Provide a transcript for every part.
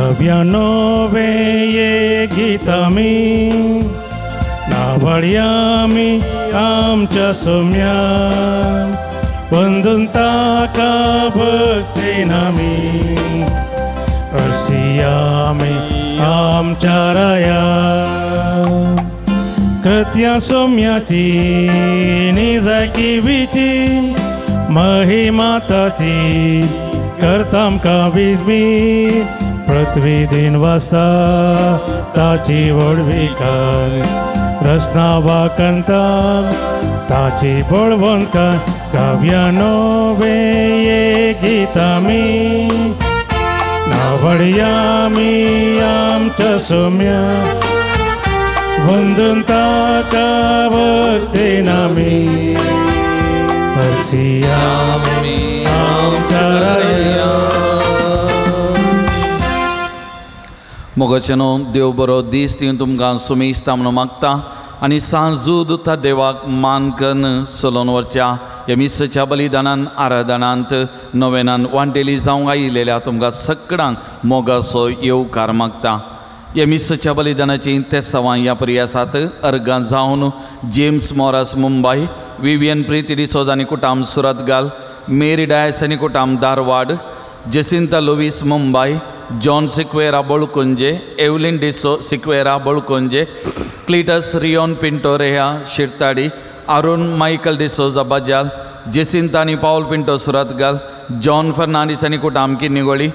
गाव्या नवे ये गीतामी नावळयामी आमच्या सोम्या वंदून ताका भक्तीन आमी हरसियामी आमच्या राया कृत्या सोम्याची निजाकिवीची महिमा ताची करता आमकां विजमी पृथ्वी दिन वाजता ताची व्हडविकाय रसना वाकंता ताची बळवंतकाय गाव्या नवे ये गीतामी नावडयामी आमच्या सोम्या वंदन ताका भक्तीन आमी हरसियामी आमच्या राया. मोगाचेनो देव बरो दीस दिवन तुमकां सुमेस्ता म्हणून मागता आनी सांजूद त्या देवाक मान कन्न सलोन वरच्या ह्या मिसाच्या बलिदानान आराधनांत नवेनान वांटेली जावंक आयिल्ल्या तुमकां सगळ्यांक मोगाचो येवकार मागता. ह्या मिसाच्या बलिदानाची तेसावां ह्या परी आसात. अर्गां जावन जेम्स मोरास मुंबय, विवियन प्रिती डिसोज आनी कुटाम सुरतगाल, मेरी डायस आनी कुटाम Dharwad, Jacinta Lewis Mumbai, John Sequeira Bolkunje, Evelyn D'Souza Sequeira Bolkunje, Cletus Rion Pinto रेहा शिरताडी, अरुण मायकल डिसोजा बजाल, जेसिंता आनी पावल पिंटो सुरतगाल, जॉन फर्नांडीस आनी कुटाम किन्निगोळी,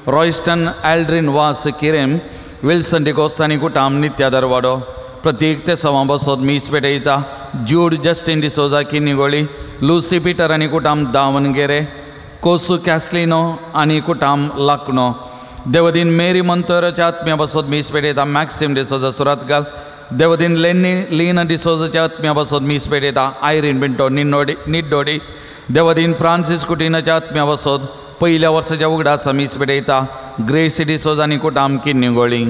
रॉयस्टन एल्ड्रीन वास किरेम, विल्सन डिकोस्ता आनी कुटाम नित्या दरवाडो. प्रतीक ते सवां बसोत मीस पेटयता. जूड Justin D'Souza Kinnigoli, Lucy Peter आनी कुटाम दावणगेरे, कोसू कॅस्लिनो आनी कुटाम लाकणो. देवदीन मेरी मंतोराच्या आत्म्या बसोत मीस पेटयता. मॅक्सिम डिसोजा सुरतगाल. देवदीन लेन्नी लीना डिसोजाच्या आत्म्या बसोत मीस पेटयता. आयरीन पिंटो निन्नोडी निड्डोडी. देवदीन फ्रांसीस कुटिनाच्या आत्म्या बसोत पयल्या वर्साच्या उगडासा मीस पेटयता. ग्रेसी डिसोजा आनी कुटाम किन्निगोळी.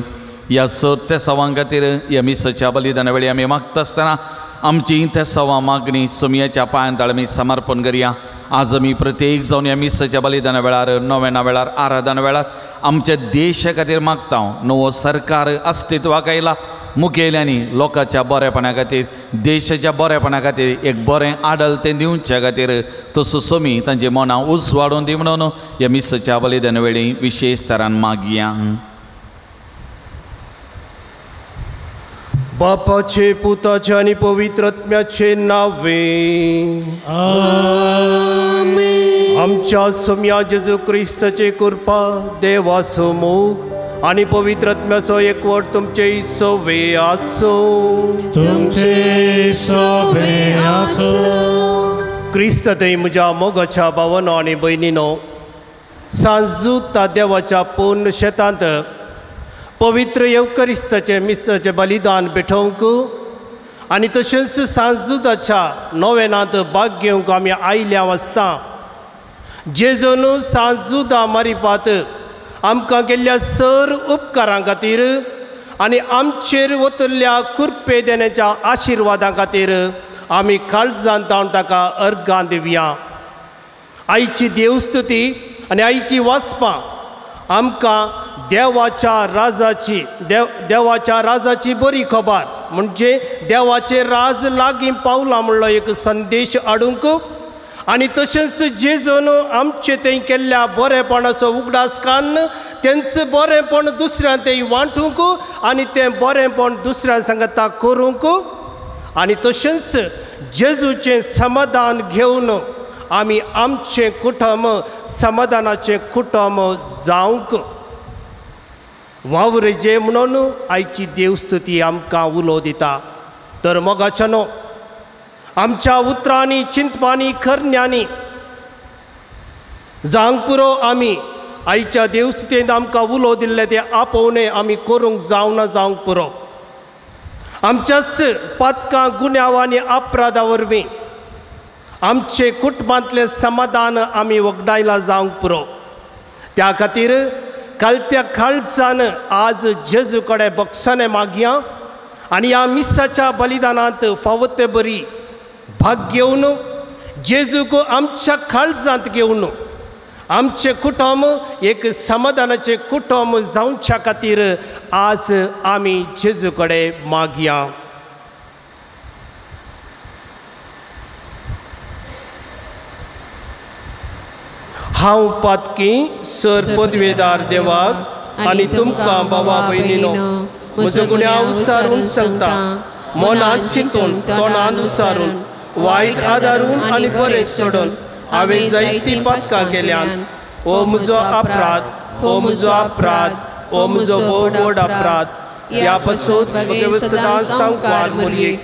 ह्या स तेसावां खातीर ह्या मिसाच्या बलिदाना वेळी आमी मागता आसतना आमची तेसावां मागणी सोमयाच्या पांयां ताळ आमी समर्पण करया. आज आमी प्रत्येक जावन ह्या मिसाच्या बलिदाना वेळार, नोवेना वेळार, आराधना वेळार आमच्या देशा खातीर मागता. नवो सरकार अस्तित्वाक आयला, मुखेल्यांनी लोकांच्या बरेपणा खातीर, देशाच्या बरेपणा खातीर एक बरें आडलतें दिवच्या खातीर तसो सोमी तांची मनां उजवाडून दी म्हणून ह्या मिसाच्या बलिदाना वेळी विशेश तरान मागया. बापाचे पुताचे आनी पवित्र आत्म्याचे नावे आमेन. आमच्या सोम्या जेजू क्रिस्ताचे कृपा, देवाचो मोग आनी पवित्र आत्म्याचो एकवट तुमचे सोवे आसो. तुमचे सोवे आसो. क्रिस्त थंय म्हज्या मोगाच्या भावानो आनी भयणीनो, सांजू त्या देवाच्या पूर्ण शेतांत पवित्र येवकरिस्ताचें मिसाचें बलिदान भेटोवंक आनी तशेंच सांजुदाच्या नोवेनांत भाग घेवंक आमी आयल्या वाचता. जेजून सांजुदा मारिपात आमकां केल्ल्या सर उपकारां खातीर आनी आमचेर वतल्या कृपे देण्याच्या आशिर्वादां खातीर आमी काळजान जावन ताका अर्गां दिवया. आईची देवस्तुती आनी आईची वाचपां आमकां देवाच्या राजाची देवाच्या राजाची बरी खबर म्हणजे देवाचे राज लागीं पावला म्हणलो एक संदेश हाडूंक आनी तशेंच जेजून आमचे थंय केल्ल्या बरेपणाचो उगडास काडून तेंच बरेंपण दुसऱ्यां थंय वांटूंक आनी तें बरेंपण दुसऱ्यां सांगता करूंक आनी तशेंच जेजूचें समाधान घेवन आमी आमचें कुटुंब समाधानाचें कुटुंब जावंक वावर जे म्हणून आयची देवस्तुती आमकां उलो दिता. तर मोगाच्यानो, आमच्या उतरांनी, चिंतपांनी, करण्यांनी जावंक पुरो आमी आयच्या देवस्तुतींत आमकां उलो दिल्ले ते आपोवणें आमी करूंक जावना जावंक पुरो. आमच्याच पातकां, गुन्यांव आनी अपराधा वरवीं आमचे कुटुंबांतलें समाधान आमी वगडायलां जावंक पुरो. त्या खातीर कालत्या काळजान आज जेजू कडेन बक्षाने मागया आनी ह्या मिसाच्या बलिदानांत फावो ते बरी भाग घेवन जेजूक आमच्या काळजांत घेवन आमचें कुटुंब एक समाधानाचें कुटुंब जावच्या खातीर आज आमी जेजू कडेन मागया. हांव पातकी सर पदवेदार देवाक आनी तुमकां बाबा भयणीनो म्हजो गुन्यांव उसारून सांगता. मनांत चिंतून तोंडान उसारून वायट आदारून आनी बरें सोडून हांवें जायतीं पातकां केल्यान. ओ म्हजो अपराध, ओ म्हजो अपराध, ओ म्हजो भोव व्हड अपराध. ह्या पासून म्हगे सदां सामकार मोरयेक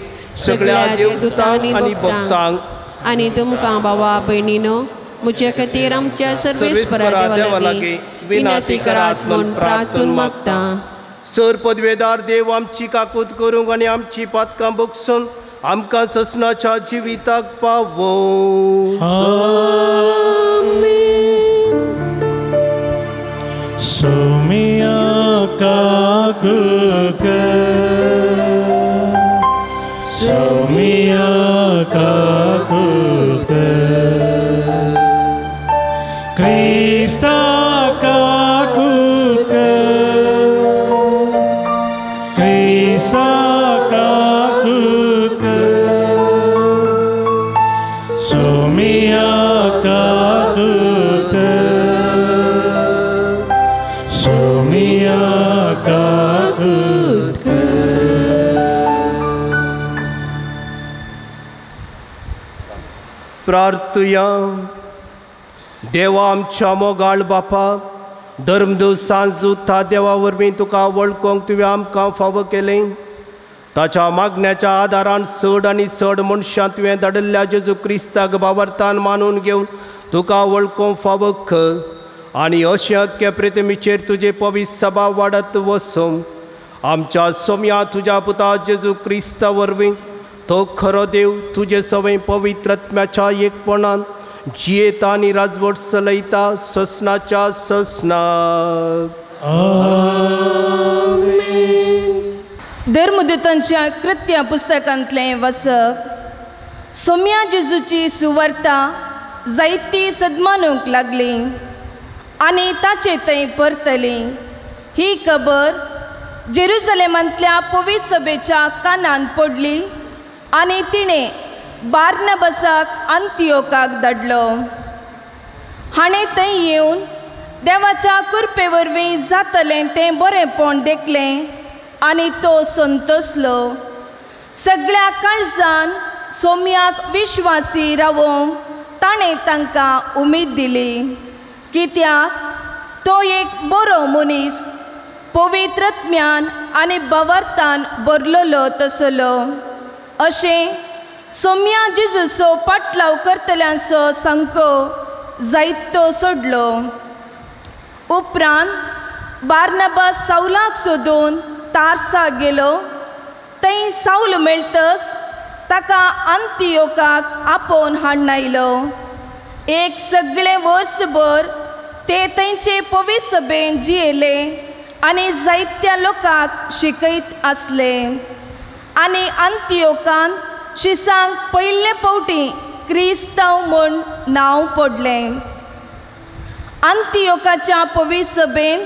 सगळ्या देवदूतांक आनी भक्तांक आनी तुमकां बाबा भयणीनो म्हजे खातीर आमच्या सर्वेस्परा देवा लागीं विनंती करात म्हूण प्रार्थून मागता. सर पदवेदार देव आमची काकूत करूंक आनी आमची पातकां बगसून आमकां ससनाच्या जिविताक पावो. सोमिया काकूत कर, सोमिया काकूत कर, क्रिस्ता काकूत कर, क्रिस्ता काकूत कर, सोमिया काकूत कर, सोमिया काकूत कर. प्रार्थुया. देवा आमच्या मोगाळ बापा, धर्मदूत सांजूत देवा वरवीं तुका वळखूंक तुवें आमकां फावो केलें. ताच्या मागण्याच्या आदारान चड आनी चड मनशां तुवें धाडिल्ल्या जेजू क्रिस्ताक बावरतान मानून घेवन तुका वळखूंक फावो कर आनी अशें अख्खे प्रितमीचेर तुजे पवित्र सभा वाडत वचूं. आमच्या सोम्या तुज्या पुता जेजू क्रिस्ता वरवीं तो खरो देव तुजे सवय पवित्र आत्म्याच्या एकपणान जियेता आनी राजवट चलयता ससनाच्या ससनाक. धर्मदूतांच्या कृत्या पुस्तकांतलें वसप. सोम्या जेजूची सुवार्ता जायती सदमानूंक लागली आनी ताचे थंय परतली. ही खबर जेरुसलेमांतल्या पवित्र सभेच्या कानांत पडली आनी तिणें बार्नबसाक अंतियोकाक धाडलो. हाणें थंय येवन देवाच्या कृपे वरवीं जातलें तें बरेंपण देखलें आनी तो संतोसलो. सगळ्या काळजान सोम्याक विश्वासी रावोवंक ताणें तांकां उमेद दिली, कित्याक तो एक बरो मनीस, पवित्र आत्म्यान आनी भावार्थान भरलेलो तसलो. अशें सोम्या जेजूचो पाटलाव करतल्यांचो सांको जायतो सोडलो. उपरांत बार्नबास सावलाक सोदून तारसा गेलो. थंय सावल मेळटच ताका अंतियोकाक आपोवन हाडून आयलो. एक सगळें वर्सभर ते थंयचे पवित्र सभेन जियेले आनी जायत्या लोकांक शिकयत आसले. आनी अंतियोकान शिसांक पयले फावटी क्रिस्तांव म्हूण नांव पडलें. अंतियोकाच्या पवित्र सभेन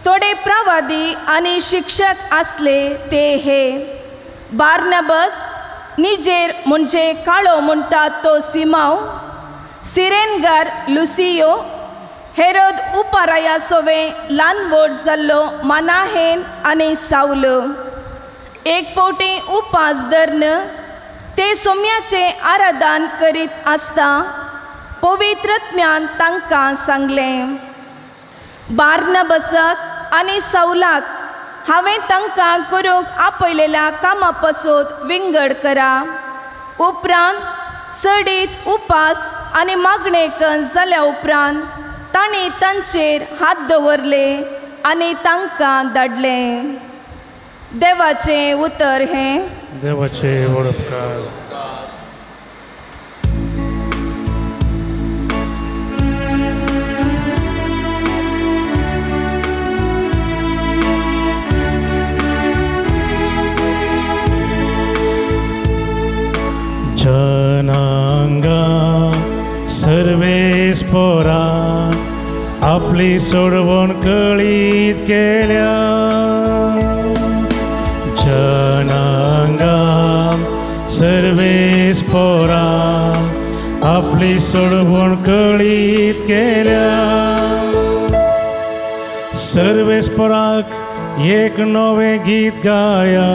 थोडे प्रवादी आनी शिक्षक आसले ते हे बार्नबस, निजेर म्हणजे काळो म्हणटा तो सिमांव, सिरेनगार लुसियो, हेरोद उपाराया सोवे ल्हान व्हड जाल्लो मानाहेन आनी सावल. एक फावटी उपास धरून ते सोम्याचें आराधन करीत आसता पवित्र आत्म्यान तांकां सांगलें, बार्नबसाक आनी सावलाक हांवें तांकां करूंक आपयलेल्या कामा पासत विंगड करा. उपरांत सडीत उपास आनी मागणेकन जाल्या उपरांत तांणी तांचेर हात दवरले आनी तांकां धाडले. देवाचें उतर हें. देवाचें वडपकार. जनांगा सर्वेस्पोरा आपली सोडवण कळीत केल्या. जनांगा सर्वेस पोरा आपली सोडवण कळीत केल्या. सर्वेस पोराक एक नवें गीत गाया,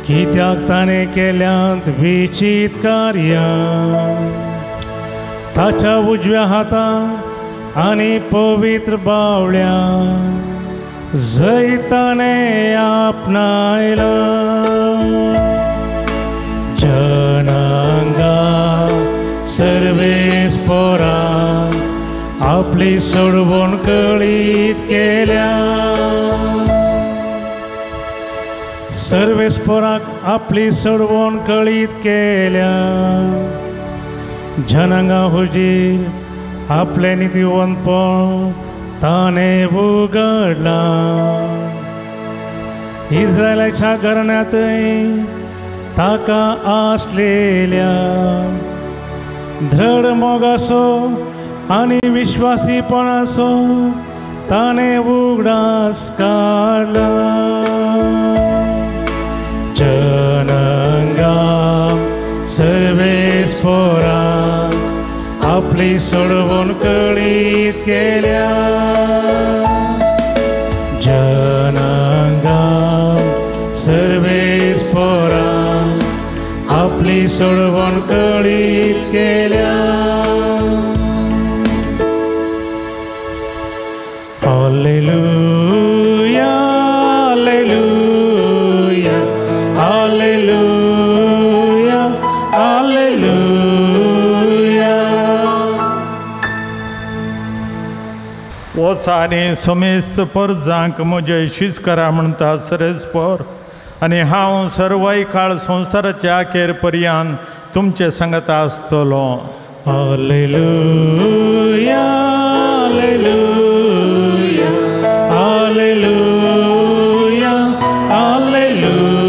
कित्याक ताणें केल्यांत विचीत कार्यां. ताच्या उजव्या हातान आनी पवित्र बावळ्या जैत ताणें आपणायलां. जनांगा सर्वेस पोरा आपली सोडवण कळीत केल्या. सर्वेस पोराक आपली सोडवण कळीत केल्या. जनांगा हुजीर आपलें नितीवंतपण ताणें उगडलां. इस्रायलाच्या घराण्यांतय ताका आसलेल्या धड मोगाचो आनी विश्वासीपणाचो ताणें उगडास काडला. जनांगा सर्वेस पोरा आपली सोडवण कळीत केल्या. जनांगा सर्वेस पोरा आपली सोडवण कळीत केल्या. Hallelujah, hallelujah, hallelujah, hallelujah. वोसानी समेस्त परजांक म्हजे शीस करा म्हणटा सरेस्पर, आनी हांव सर्वय काळ संवसाराच्या अखेर पर्यंत तुमचे सांगता आसतलो. Hallelujah, hallelujah, hallelujah, hallelujah.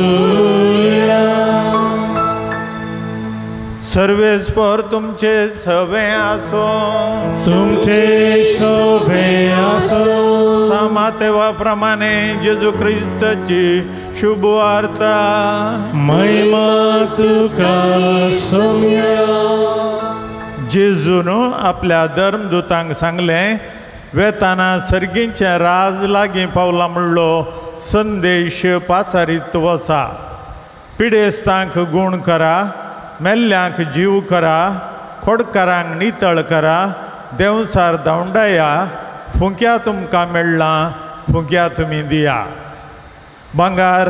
सर्वेस्पर तुमचे सवे आसो, तुमचे सवे आसो. सामातेवा प्रमाणे जेजू क्रिस्ताची शुभ वार्ता. महिमा तुका सोम्या. जेजून आपल्या धर्मदूतांक सांगलें, वेताना सर्गींचें राज लागीं पावला म्हणलो संदेश पाचारीत वसा. पिडेस्तांक गूण करा, मेल्ल्यांक जीव करा, खोडकारांक नितळ करा, देंवचार धांवडाया, फुंक्या तुमकां मेळ्ळां फुंक्या तुमी दिया. भांगार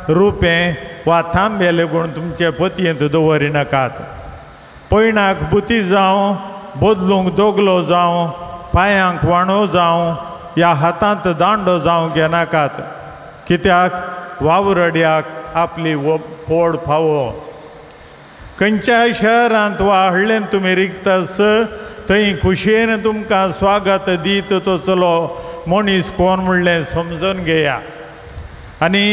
रुपें वा थांबे लेगून तुमचे पोतयेंत दवरिनाकात. पयणाक बुती जावं, बदलूंक दोगलो जावं, पांयांक वाणो जावं, ह्या हातांत दांडो जावं घेनाकात, कित्याक वावरड्याक आपली पोड फावो. खंयच्याय शहरांत वा हळ्ळेंत तुमी रिगतास थंय खुशयेन तुमकां स्वागत दीत तो चलो मनीस कोण म्हणलें समजून घेया, आनी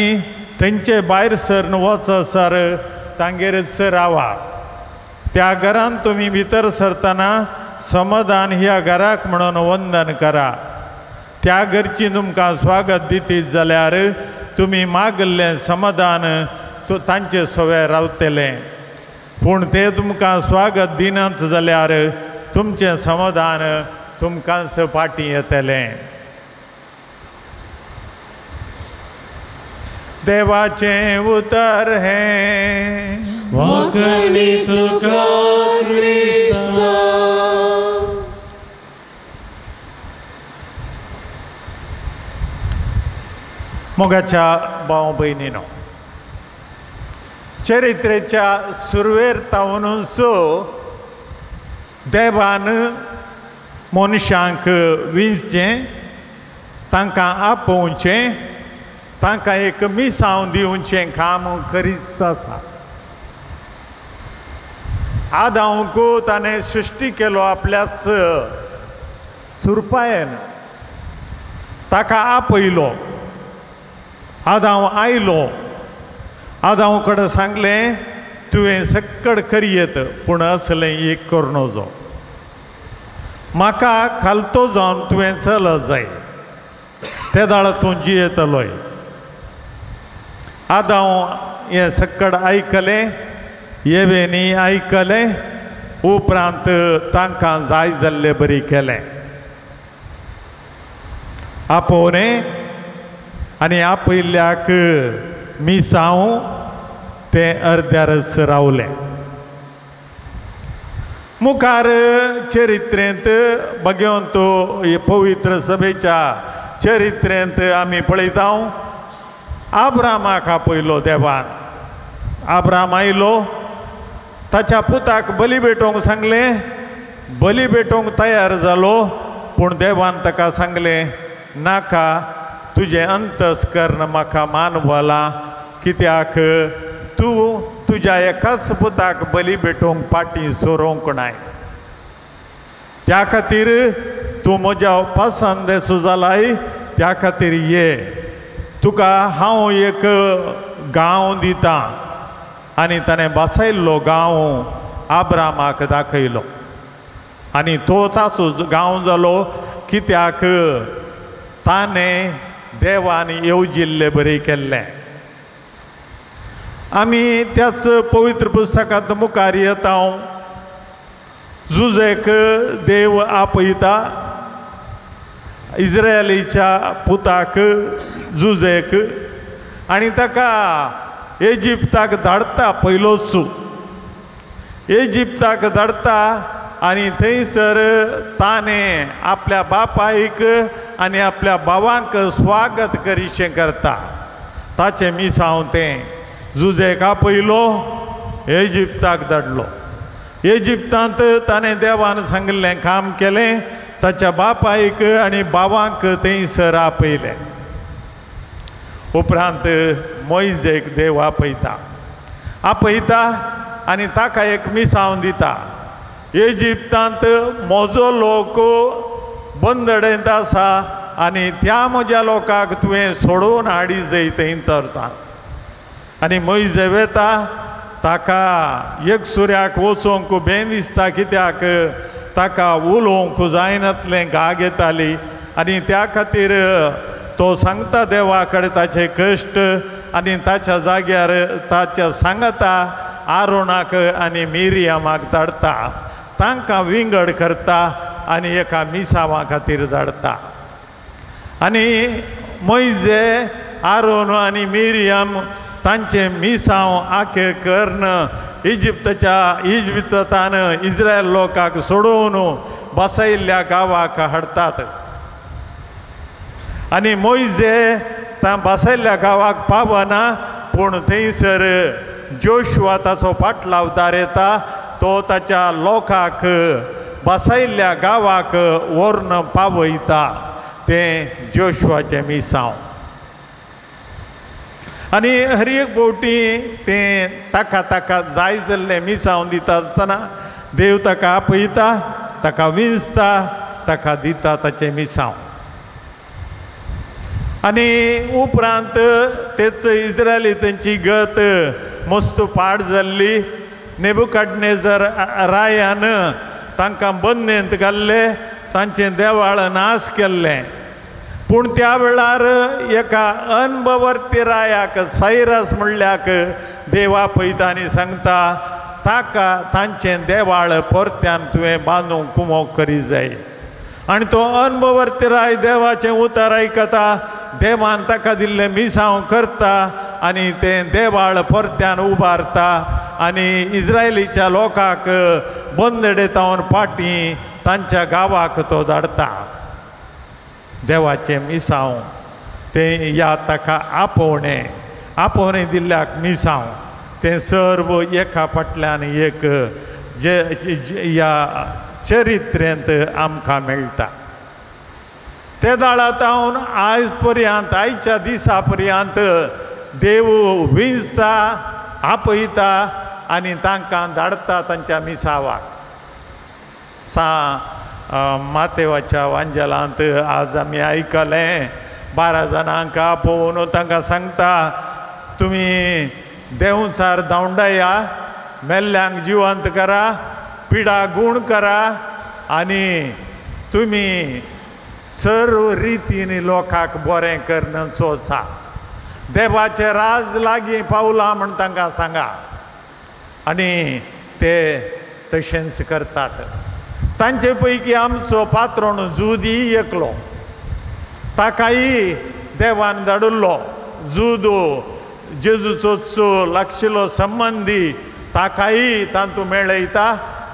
थंयचे भायर सरन वचसर तांगेरच रावा. त्या घरांत तुमी भितर सरतना समाधान ह्या घराक म्हणून वंदन करा. त्या घरची तुमकां स्वागत दितीत जाल्यार तुमी मागल्लें समाधान तांचे सवे रावतलें, पूण ते तुमकां स्वागत दिनात जाल्यार तुमचें समाधान तुमकांच फाटीं येतलें. देवाचें उतर हें. वाकणी तुका क्रिस्ता. मोगाच्या भाव भयणीनो, चरित्रेच्या सुरवेर तावनूच देवान मनशांक विंचचें, तांकां आपोवचें, तांकां एक मिसांव दिवचें काम करीत आसा. आदांक ताणें सृश्टी केलो आपल्याच सुरपायेन, ताका आपयलो. आदांव आयलो, आदांव कडेन सांगलें तुवें सक्कड करयेत, पूण असलें एक कर नजो. म्हाका खालतो जावन तुवें चल जाय ते दाळ तूं जियेतलोय. आदां हें सक्कड आयकलें, येवेनी आयकलें, उपरांत तांकां जाय जाल्ले बरी केलें. आपोवणें आनी आपयल्ल्याक मिसांव तें अर्द्यारच रावलें. मुखार चरित्रेंत भगवंत पवित्र सभेच्या चरित्रेंत आमी पळयता आब्रामाक आपयलो देवान. आब्राम आयलो, ताच्या पुताक बली भेटोवंक सांगलें, बली भेटोवंक तयार जालो, पूण देवान ताका सांगलें नाका, तुजें अंतस्कर्ण म्हाका मानवलां, कित्याक तूं तुज्या एकाच पुताक बली भेटोवंक पाटी सोरोवंक नाय, त्या खातीर तूं म्हज्या पसंदेचो जालाय, त्या खातीर ये, तुका हांव एक गांव दितां. आनी ताणें बसयल्लो गांव आब्रामाक दाखयलो आनी तो ताचो गांव जालो, कित्याक ताणें देवान येवजिल्ले बरें केल्लें. आमी त्याच पवित्र पुस्तकांत मुखार येता, जुजेक देव आपयता, इज्रायलीच्या पुताक जुजेक, आनी ताका इजिप्ताक धाडटा. पयलोच इजिप्ताक धाडटा आनी थंयसर ताणें आपल्या बापायक आनी आपल्या भावांक स्वागत करीशें करता. ताचें मिसांव तें जुजेक आपयलो, इजिप्ताक धाडलो. इजिप्तांत ताणें देवान सांगिल्लें काम केलें, ताच्या बापायक आनी भावांक थंयसर आपयलें. उपरांत मोयजेक देव आपयता, आपयता आनी ताका एक मिसांव दिता. इजिप्तांत म्हजो लोक बंदडेंत आसा आनी त्या म्हज्या लोकांक तुवें सोडोवन हाडी जाय थंय तरता. आनी मोयजे वेता, ताका एक सुऱ्याक वचोंक बें दिसता, कित्याक ताका उलोवंक जायनातलें, घाग येताली आनी त्या खातीर तो सांगता देवा कडेन ताचे कश्ट आनी ताच्या जाग्यार ताच्या सांगता आरोणाक आनी मिरियमाक धाडटा, तांकां विंगड करता आनी एका मिसावा खातीर धाडटा. आनी मोयजे आरोन आनी मिरियम तांचें मिसांव आखेर करून इजिप्ताच्या इजिप्तान इज्रायल लोकांक सोडोवन बसयल्ल्या गांवाक हाडटात. आनी मोयजे तां बसयल्ल्या गांवाक पावना, पूण थंयसर जोशुआ ताचो पाटलावदार येता, तो ताच्या लोकांक बसयल्ल्या गांवाक व्हरून पावयता. तें जोशुआचें मिसांव. आनी हर एक फावटी तें ताका ताका जाय जाल्लें मिसांव दिता आसतना देव ताका आपयता, ताका विंचता, ताका दिता ताचें मिसांव. आनी उपरांत तेच इज्रायली तेंची गत मस्त पाड जाल्ली. नेबुकाडनेजर रायान तांकां बंदेंत घाल्ले, तांचें देवाळ नाश केल्लें. पूण त्या वेळार एका अनभवर्ती रायाक सायरस म्हणल्याक देव आपयता आनी सांगता ताका तांचें देवाळ परत्यान तुवें बांदूंक कुमोक करी जाय. आनी तो अनभवर्ती राय देवाचें उतर आयकता, देवान ताका दिल्लें मिसांव करता आनी तें देवाळ परत्यान उबारता आनी इज्रायलीच्या लोकांक बंदडेतावन फाटीं तांच्या गांवाक तो धाडटा. देवाचें मिसांव तें या ताका आपोवणें, आपोवणें दिल्ल्याक मिसांव तें सर्व एका फाटल्यान एक जे ह्या चरित्रेंत आमकां मेळटा. ते दाळांत आयज पर्यंत आयच्या दिसा पर्यंत देव विंचता, आपयता आनी तांकां धाडटा तांच्या मिसावाक. सा मातेवाच्या वांजेलांत आज आमी आयकलें, 12 जाणांक आपोवन तांकां सांगता तुमी देंवचार धांवडाया, मेल्ल्यांक जिवंत करा, पिडा गूण करा आनी तुमी सर्व रितीन लोकांक बरें करून चोसा, देवाचें राज लागीं पावलां म्हण तांकां सांगा. आनी ते तशेंच करतात. तांचे पैकी आमचो पात्रोण जुदी एकलो, ताकाय देवान धाडिल्लो. जुदो जेजूचो चो लागशिल्लो संबंदी, ताकाय तांतू मेळयता,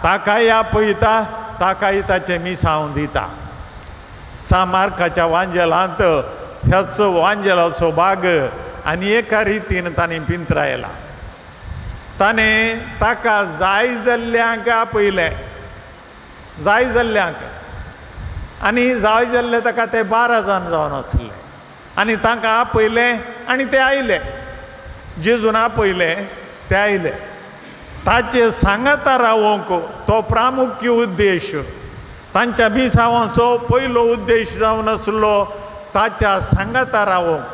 ताकाय आपयता, ताकाय ताचें मिसांव दिता. सा मार्काच्या वांजेलांत ह्याच वांजेलाचो भाग आनी एका रितीन ताणें पिंत्रायला. ताणें ताका जाय जाल्ल्यांक आपयलें, जाय जाल्ल्यांक, आनी जाय जाल्ले ताका ते 12 जाण जावन आसले आनी तांकां आपयलें आनी ते आयले. जेजून आपयलें, ते आयले. ताचे सांगाता रावोंक तो प्रामुख्य उद्देश, तांच्या मिसांवाचो पयलो उद्देश जावन आसलो ताच्या सांगाता रावोंक,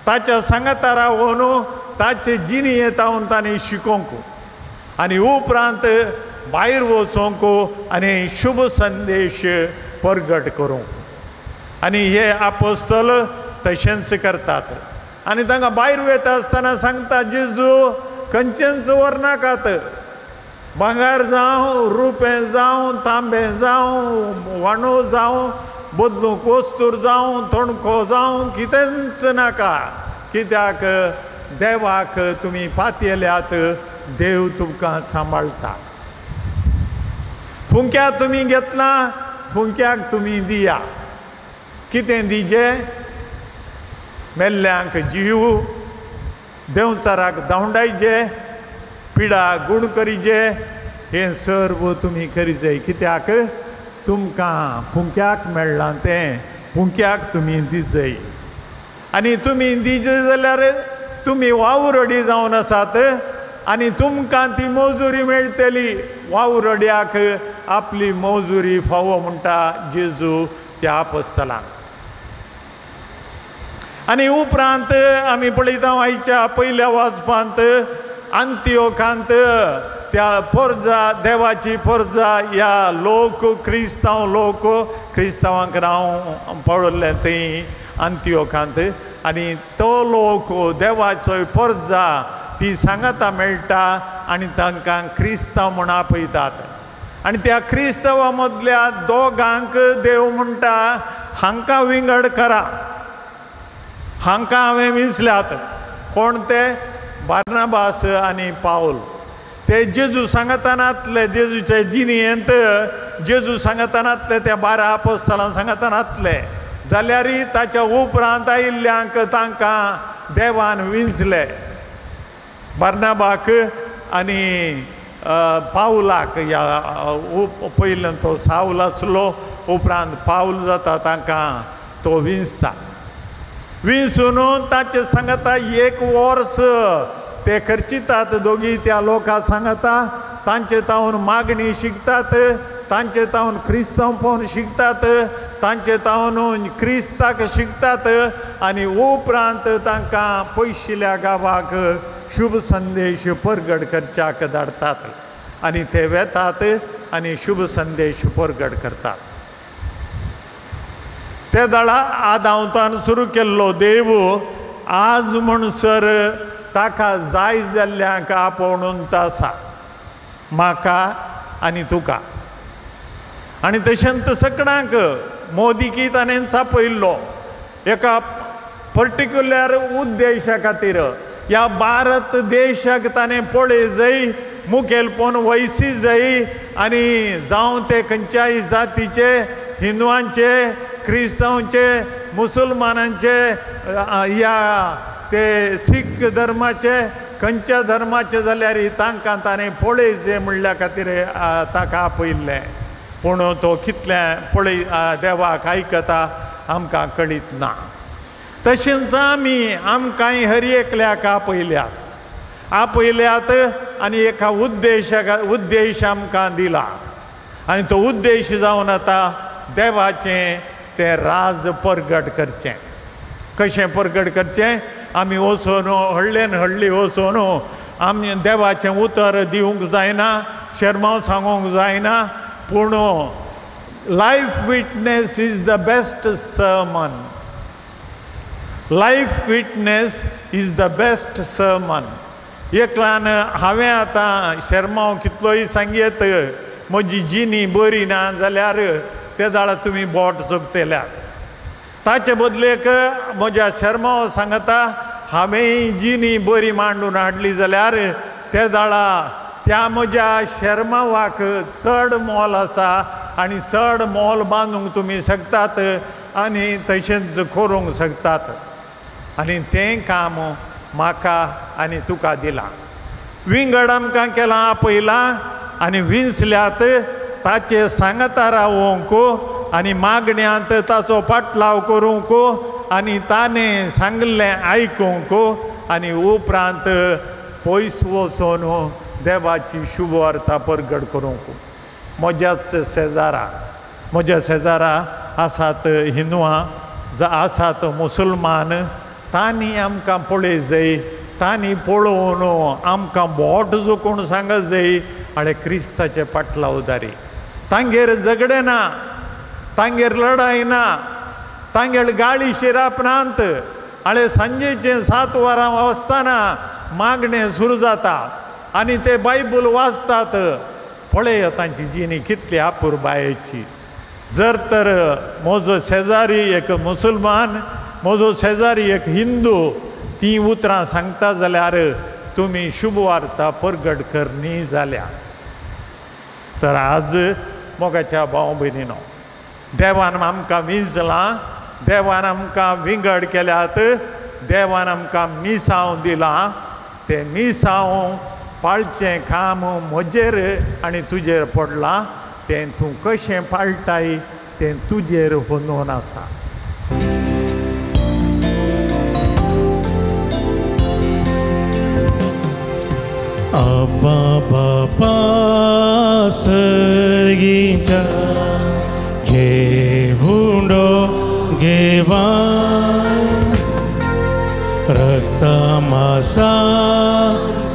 ताच्या सांगाता रावोन ताचे जिणेंत तावन ताणें शिकोवंक आनी उपरांत भायर वचोंक आनी शुभ संदेश परगट करूंक. आनी हे आपोस्तल तशेंच करतात. आनी तांकां भायर वयता आसतना सांगता जेजू खंयचेंच व्हरनाकात, भांगर जावं, रुपें जावं, तांबें जावं, वाणो जावं, बदलूंक वस्तूर जावं, तोणको जावं, कितेंच नाका. कित्याक देवाक तुमी पातयेल्यात, देव तुमकां सांबाळटा. फुंक्या तुमी घेतला, फुंक्याक तुमी दिया. कितें दिजे? मेल्ल्यांक जीव, देंवचाराक धांवडायचे, पिडा गूण करिजे, हें सर्व तुमी करिजे. कित्याक तुमकां फुंक्याक मेळ्ळां तें फुंक्याक तुमी दिजय. आनी तुमी दिजे जाल्यार तुमी वावुरडी जावन आसात आनी तुमकां ती मजुरी मेळटली. वावुरड्याक आपली मजुरी फावो म्हणटा जेजू त्या आपोस्तलांक. आनी उपरांत आमी पळयता आयच्या पयल्या वाचपांत अंत्योकांत त्या पोरजा, देवाची पोरजा ह्या लोक क्रिस्तांव लोक, क्रिस्तांवांक नांव पळयल्लें थंय अंत्योकांत. आनी तो लोक देवाचो पोरजा ती सांगाता मेळटा आनी तांकां क्रिस्तांव म्हूण आपयतात. आनी त्या क्रिस्तांवा मदल्या दोगांक देव म्हणटा हांकां विंगड करा, हांकां हांवें विंचल्यात. कोण ते? बार्नाबास आनी पावल. ते जेजू सांगातानातले, जेजूचे जिणेंत जेजू सांगातानातले, त्या 12 आपोस्तलां सांगातानातले. जाल्यारय ताच्या उपरांत आयिल्ल्यांक तांकां देवान विंचले, बार्नाबाक आनी पावलाक. ह्या पयल्यान तो सावल आसलो, उपरांत पावल जाता, तांकां तो विंचता. विंचून ताचे सांगाता 1 वर्स ते खर्चितात दोगी त्या लोकां सांगाता, तांचे तावन मागणी शिकतात, तांचे तावन क्रिस्तांवपण शिकतात, तांचे तावन क्रिस्ताक शिकतात. आनी उपरांत तांकां पयशिल्ल्या गांवाक शुभ संदेश परगट करच्याक धाडटात आनी ते वेतात आनी शुभ संदेश परगट करतात. ते दळा आदावतान सुरू केल्लो देव आज म्हणसर ताका जाय जाल्ल्यांक आपोवन आसा, म्हाका आनी तुका. आनी तशेंच सगळ्यांक मोदीकी ताणें चापयल्लो एका पर्टिक्युलर उद्देशा खातीर. ह्या भारत देशाक ताणें पळय जय, मुखेलपण वैसी जय, आनी जावं ते खंयच्याय जातीचे, हिंदवांचे, क्रिस्तांवचे, मुसलमानांचे, ह्या ते सीख धर्माचे, खंयच्या धर्माचे जाल्यार तांकां ताणें पळय जय म्हणल्या खातीर ताका आपयल्लें. पूण तो कितलें पळय देवाक आयकता आमकां कळीत ना. तशेंच आमी आमकांय हर एकल्याक आपयल्यात, आपयल्यात आनी एका उद्देश आमकां दिला. आनी तो उद्देश जावन आतां देवाचें तें राज परगट करचें. कशें परगट करचें? आमी वचून हळ्ळेन हळ्ळी वचून आमी देवाचें उतर दिवंक जायना, शेरमांव सांगूंक जायना, पूण Life witness is the best sermon. Life witness is the best sermon. एकल्यान हांवें आतां शेरमांव कितलोय सांगयत म्हजी जिणी बरी ना जाल्यार ते जाल्यार तुमी बोट चोखतल्यात. ताचे बदलेक म्हज्या शेरमांव सांगता हांवें जिणी बरी मांडून हाडली जाल्यार ते जाळा त्या म्हज्या शेरमांवाक चड मोल आसा आनी चड मोल बांदूंक तुमी शकतात आनी तशेंच करूंक शकतात. आनी तें काम म्हाका आनी तुका दिलां. विंगड आमकां केलां आपयलां आनी विंचल्यात ताचे सांगता रावोंक आनी मागण्यांत ताचो पाटलाव करूंक आनी ताणें सांगलें आयकूंक आनी उपरांत पयस वचून देवाची शुभवार्ता परगट करूंक. म्हज्याच शेजारा, म्हज्या शेजारा आसात हिंदुआं, आसात मुसलमान, तांणी आमकां पळय जाय, तांणी पळोवन आमकां बोट जोखून सांगत जाय आनी क्रिस्ताचे पाटलावदारी. तांगेर झगडें ना, तांगेर लडाय ना, तांगेर गाळी शिराप नात. आनी सांजेचें 7 वरां वाजताना मागणें सुरू जाता आनी ते बायबल वाचतात. पळय तांची जिणी कितली आपुरबायेची. जर तर म्हजो शेजारी एक मुसलमान, म्हजो शेजारी एक हिंदू तीं उतरां सांगता जाल्यार तुमी शुभवार्ता परगट करणी जाल्या. तर आज मोगाच्या भाव भयणीनो, देवान आमकां विंचलां, देवान आमकां विंगड केल्यात, देवान आमकां मिसांव दिलां. तें मिसांव पाळचें काम म्हजेर आनी तुजेर पडलां. तें तूं कशें पाळटाय तें तुजेर होंदोन आसा. अब्बा बापा सर्गीच्या घेवंडो घेवा रक्तमासा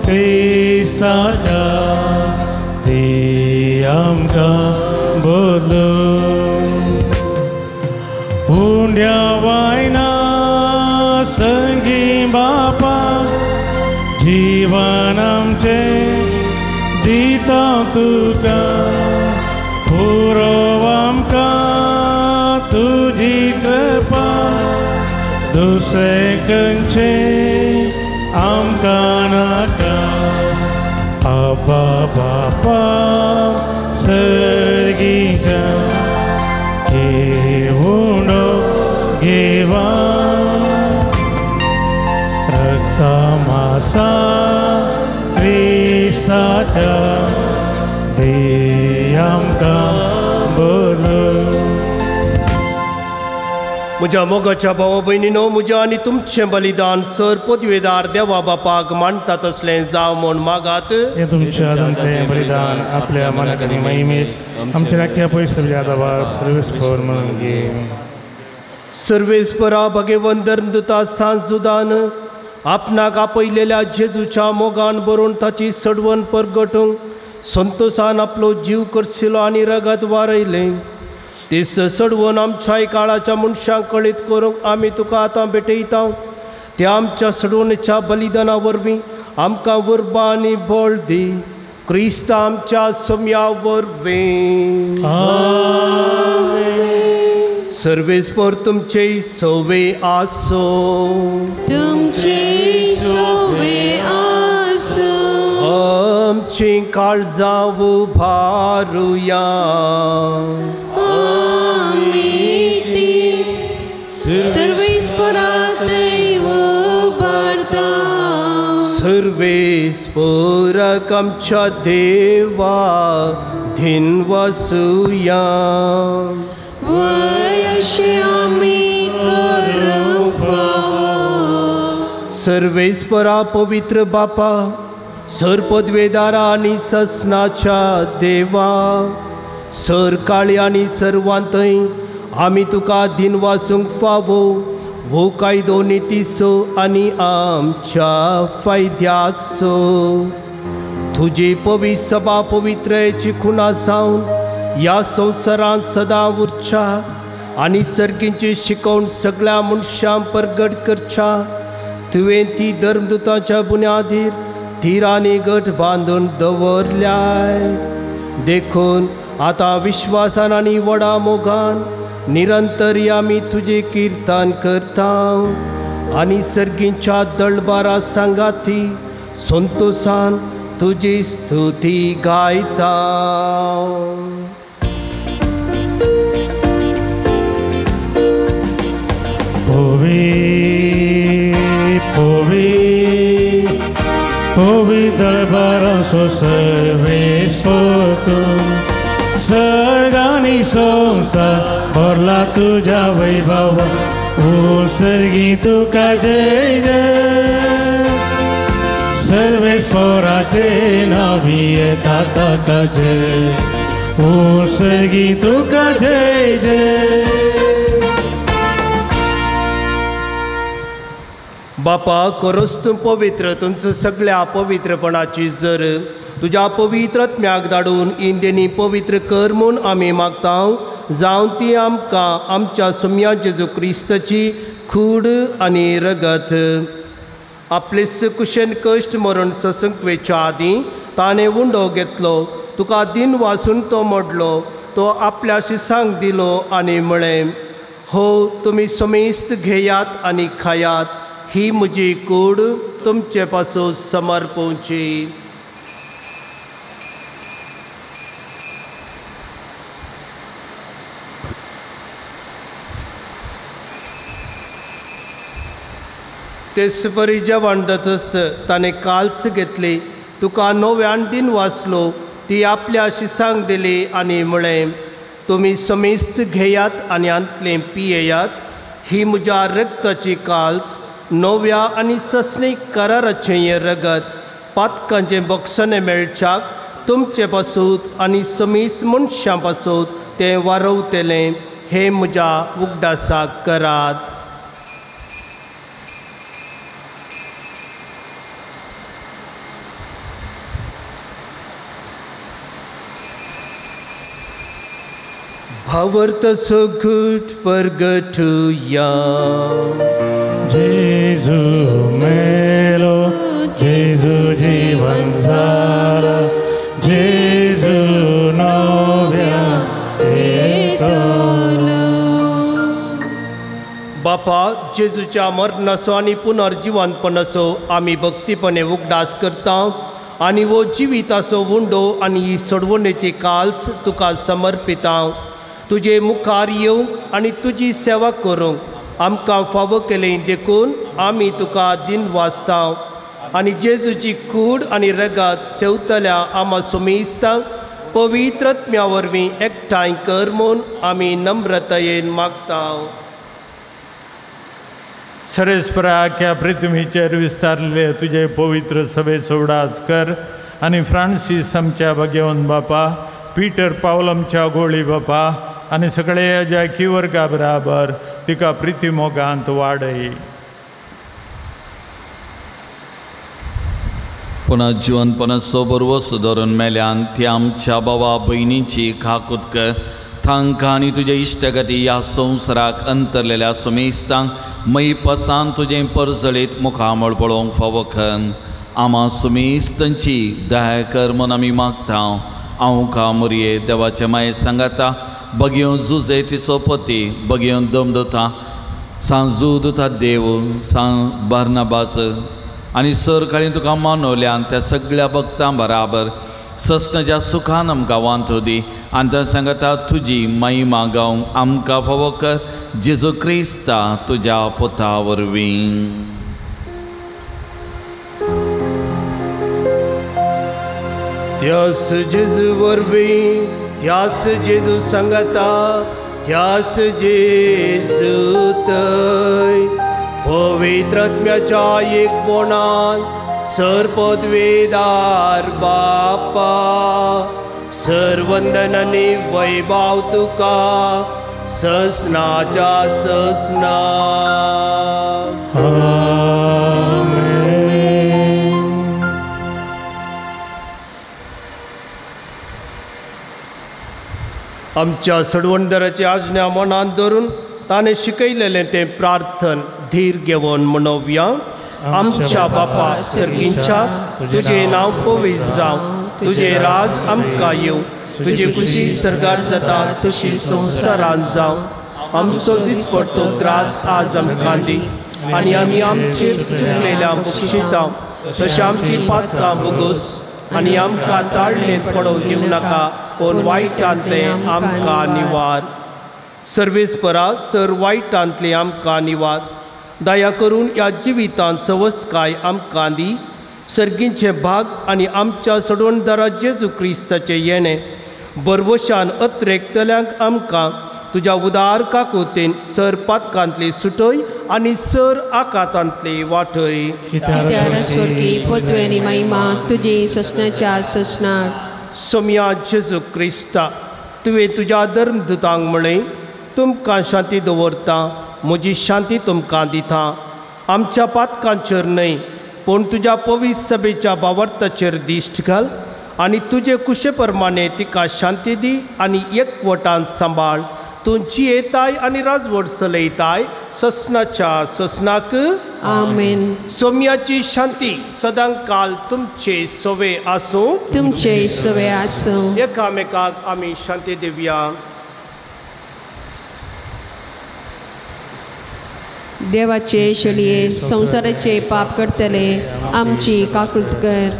क्रिस्ताच्या ती आमकां बोलू. उंड्या वायना संगी बापा जीवन आमचें दिता तुका, पुरो आमकां तुजी कृपा, दुसरें खंयचें आमकां नाका. आबा बापा सर्गीच्या घेवंडो घेवा रक्तमासा क्रिस्ताच्या दी आमकां बोलू. म्हज्या मोगाच्या भावा भयणीनो, म्हज्या आनी तुमचें बलिदान सर पदवेदार देवा बापाक मानता तसलें जावं म्हूण मागात. हें तुमच्या हातांतलें बलिदान आपल्या मनाक आनी महिमेक आमच्या राख्या पयस सर्वेस्पर म्हणून घे. सर्वेस्परा भगवंत धर्मदूता सांजुदान आपणाक आपयलेल्या जेजूच्या मोगान बरोवन ताची सडवण परगटूंक संतोसान आपलो जीव करसिलो आनी रगत वारयलें. तीस सडवण आमच्याय काळाच्या मनशांक कळीत करूंक आमी तुका आतां भेटयता. त्या आमच्या सडवणेच्या बलिदाना वरवीं आमकां उर्बा आनी बळ दी. क्रिस्त आमच्या सम्या वरवीं. सर्वेस्पर तुमचे सवे आसो. तुमचे सवे आसो. आमची काळजां उबारुया. आमी ती सर्वेस्पराक उबारता. सर्वेस्पराक आमच्या देवा धिनवासुया. आमी करूंक फावो. सर्वेस्परा पवित्र बापा, सर पदवेदारा आनी ससनाच्या देवा, सर काळी आनी सर्वांतय आमी तुका दिनवासूंक फावो. हो कायदो नितीचो आनी आमच्या फायद्याचो. तुजी पवित्र सभा पवित्रयेची खुणा जावन ह्या संवसारांत सदां उरच्या आनी सर्गींची शिकवण सगळ्या मनशांक परगट करच्या तुवें ती धर्मदुताच्या बुन्यादीर थिरांनी गट बांदून दवरल्याय. देखून आतां विश्वासान आनी व्हडा मोगान निरंतर आमी तुजें किर्तन करता आनी सर्गींच्या दळबारा सांगाती संतोसान तुजी स्तुती गायता. पोवी पोवी दरबाराचो सर्वेस्पर तूं सर्गानी संवसार भरला तुज्या वैभवा सर्गी तुका जय जय सर्वेस्पराचे नावी येता ताका जय सर्गी तुका जय जय. बापा खरोच तूं पवित्र तुमचो सगळ्या पवित्रपणाची जर तुज्या पवित्र आत्म्याक धाडून इंदेनी पवित्र कर म्हूण आमी मागता जावन ती आमकां आमच्या सुम्या जेजू क्रिस्ताची कूड आनी रगत आपले कुशेन कश्ट मरण ससंक वेच्या आदीं ताणें उंडो घेतलो तुका दिन वासून तो मोडलो तो आपल्या शिसांक दिलो आनी म्हळें हो तुमी समेस्त घेयात आनी खायात ही म्हजी कूड तुमचे पासून समर्पवची. तेच परी जेवण जातच ताणें काल्स घेतली तुका नव्यान दिन वाचलो ती आपल्या शिसांक दिली आनी म्हळें तुमी समेस्त घेयात आनी आंतलें पियेयात ही म्हज्या रक्ताची काल्स नव्या आनी ससणीक कराराचें हें रगत पातकांचें बक्षणें मेळच्याक तुमचे पासून आनी समेस्त मनशां पासून तें वारवतलें हें म्हज्या उगडासाक करात. भावार्थ सगट परगटुया. जेजू मेलो जेजू जीवन झालो जेजू नव्या येतलो. बापा जेजूच्या मरणाचो आनी पुनर्जिवनपणाचो आमी भक्तीपणे उगडास करता आनी हो जिविताचो उंडो आनी ही सोडवणेची काल्स तुका समर्पिता. तुजे मुखार येवंक आनी तुजी सेवा करूंक आमकां फावो केलें देखून आमी तुका दिन वाचता आनी जेजूची कूड आनी रगत सेवतल्या आमा सुमेस्तांक पवित्र आत्म्या वरवीं एकठांय कर म्हूण आमी नम्रतायेन मागता. सरेस्परा आख्या पृथ्वीचेर विस्तारले तुजे पवित्र सभेचो उडास कर आनी फ्रांसीस आमच्या भगेवन बापा पीटर पावल आमच्या गोळी बापा आनी सगळे ज्या किवर्गा बराबर तिका प्रिती मोगांत वाडय. पुनः जिवनपणाचो बरवस धरून मेल्यान ती आमच्या बाबा भयणीची खाकूत कर तांकां आनी तुजे इश्टगती ह्या संवसाराक अंतरलेल्या सुमेस्तांक मयपासान तुजें परजळीत मुखामळ पळोवंक फावो कर आमा सुमेस्तांची दया कर म्हूण आमी मागता. हांव का मुरये देवाचे माये सांगाता बगेवन जुजे तिचो पती बगेवन दमदता सांजू दुता देव सांग बार्नाबास आनी सरकाळी तुका मानवल्यान त्या सगळ्या भक्तां बराबर ससनाच्या सुखान आमकां वांटो दी आनी त्या सांगता तुजी महिमा गावंक आमकां फावो कर जेजू क्रिस्ता तुज्या पुता वरवीं. त्यास जेजू वरवीं त्यास जेजू सांगता त्यास जेजू तय पवित्र आत्म्याच्या एकपणान सर्पद्वेदार बापा सर्वंदन आनी वैभव तुका ससनाच्या ससना. आमच्या सडवणदाराची आज्ञा मनांत धरून ताणें शिकयलेलें तें प्रार्थन धीर घेवन म्हणोवया. आमच्या बापा सर्गींच्या, तुजें नांव पवित्र जावं, तुजें राज आमकां येवं, तुजी खुशी सर्गार जाता तशी संवसारांत जावं. आमचो दिसपडतो ग्रास आज आमकां दी आनी आमी आमचेर चुकलेल्या बक्षिता तशें आमची पातकां बोगस आनी आमकां ताळणेंत पडोवन दिवं नाका, पूण वायटांतलें आमकां निवार. सर्वेस्परा सर वायटांतलें आमकां निवार. दया करून ह्या जिवितांत सवस्तकाय आमकां दी. सर्गींचे भाग आनी आमच्या सडवणदारा जेजू क्रिस्ताचें येणें बरवशान अत्रेकतल्यांक आमकां तुज्या उदार काकुतेन सर पातकांतली सुटय आनी सर आकातांतली वाटय. पदवी महिमा तुजी ससनाच्या ससनाक. सोम्या जेजू क्रिस्ता, तुवें तुज्या धर्मदूतांक म्हळें, तुमकां शांती दवरता, म्हजी शांती तुमकां दिता. आमच्या पातकांचेर न्हय पूण तुज्या पवित्र सभेच्या बावर्ताचेर दिश्ट घाल आनी तुजे कुशे प्रमाणे तिका शांती दी आनी एकवटान सांबाळ. तूं जियेताय आनी राजवट चलयताय ससनाच्या ससनाक. आमेन. सोम्याची शांती सदां काल तुमचे सवे आसूं. तुमचे सवे आसूं. एकामेकाक आमी शांती दिवया. देवाचे शेळये संवसाराचे पाप करतले आमची काकूत कर.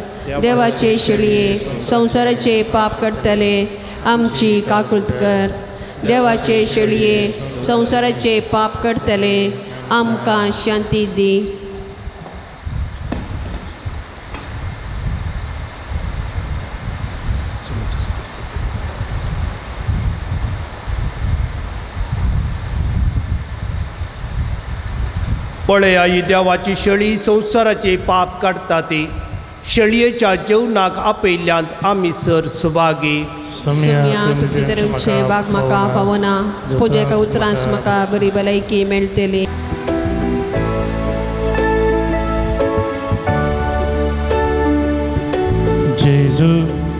देवाचे शेळये संवसाराचे पाप करतले आमची काकूत कर. देवाचे शेळये संवसाराचे पाप करतले आमकां शांती दी. पळया ही देवाची शेळी संवसाराचे पाप काडटा ती. शेळयेच्या जेवणाक आपयल्ल्यांत आमी सर सुभागी. सोम्या तुजे तरेचे बाग म्हाका फावना, पुजेका उतरांस म्हाका बरी भलायकी मेळटली. जेजू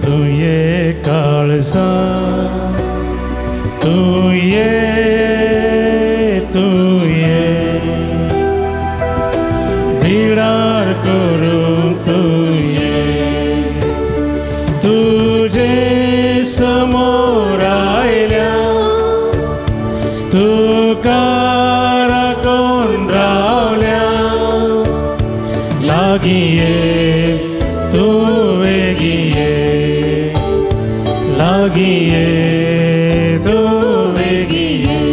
तूं ये काळजा, तूं ये, तूं ये बिडार करूं तूं ये, तुझे समोर आयल्या तुका राखून रावल्या, लागीं ये तूं वेगीं ये, लागीं ये तूं वेगीं ये.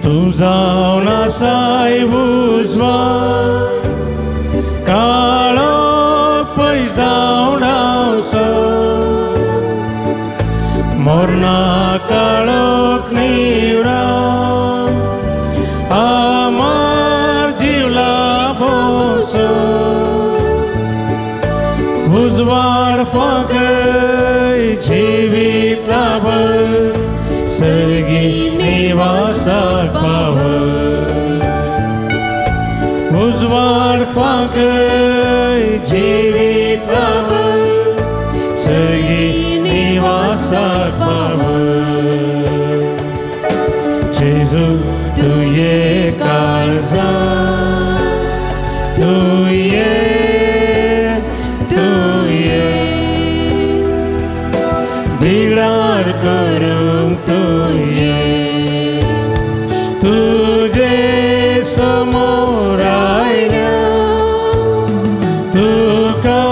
तूं जावन आसाय उजवाड, काळोख पयस धांवडावचो, मरणा काळोख निवडा आमार जीव लाभोवचो. उजवाड फांकय जिवीत लाभय, सर्गी निवासाक पावय. उजवाड फांकय जिवीत लाभय, सर्गी निवासाक पावय. जेजू तूं ये काळजा, तूं ये, तूं ये बिडार करूंक तूं ये, तुझे समोर आयल्या तुका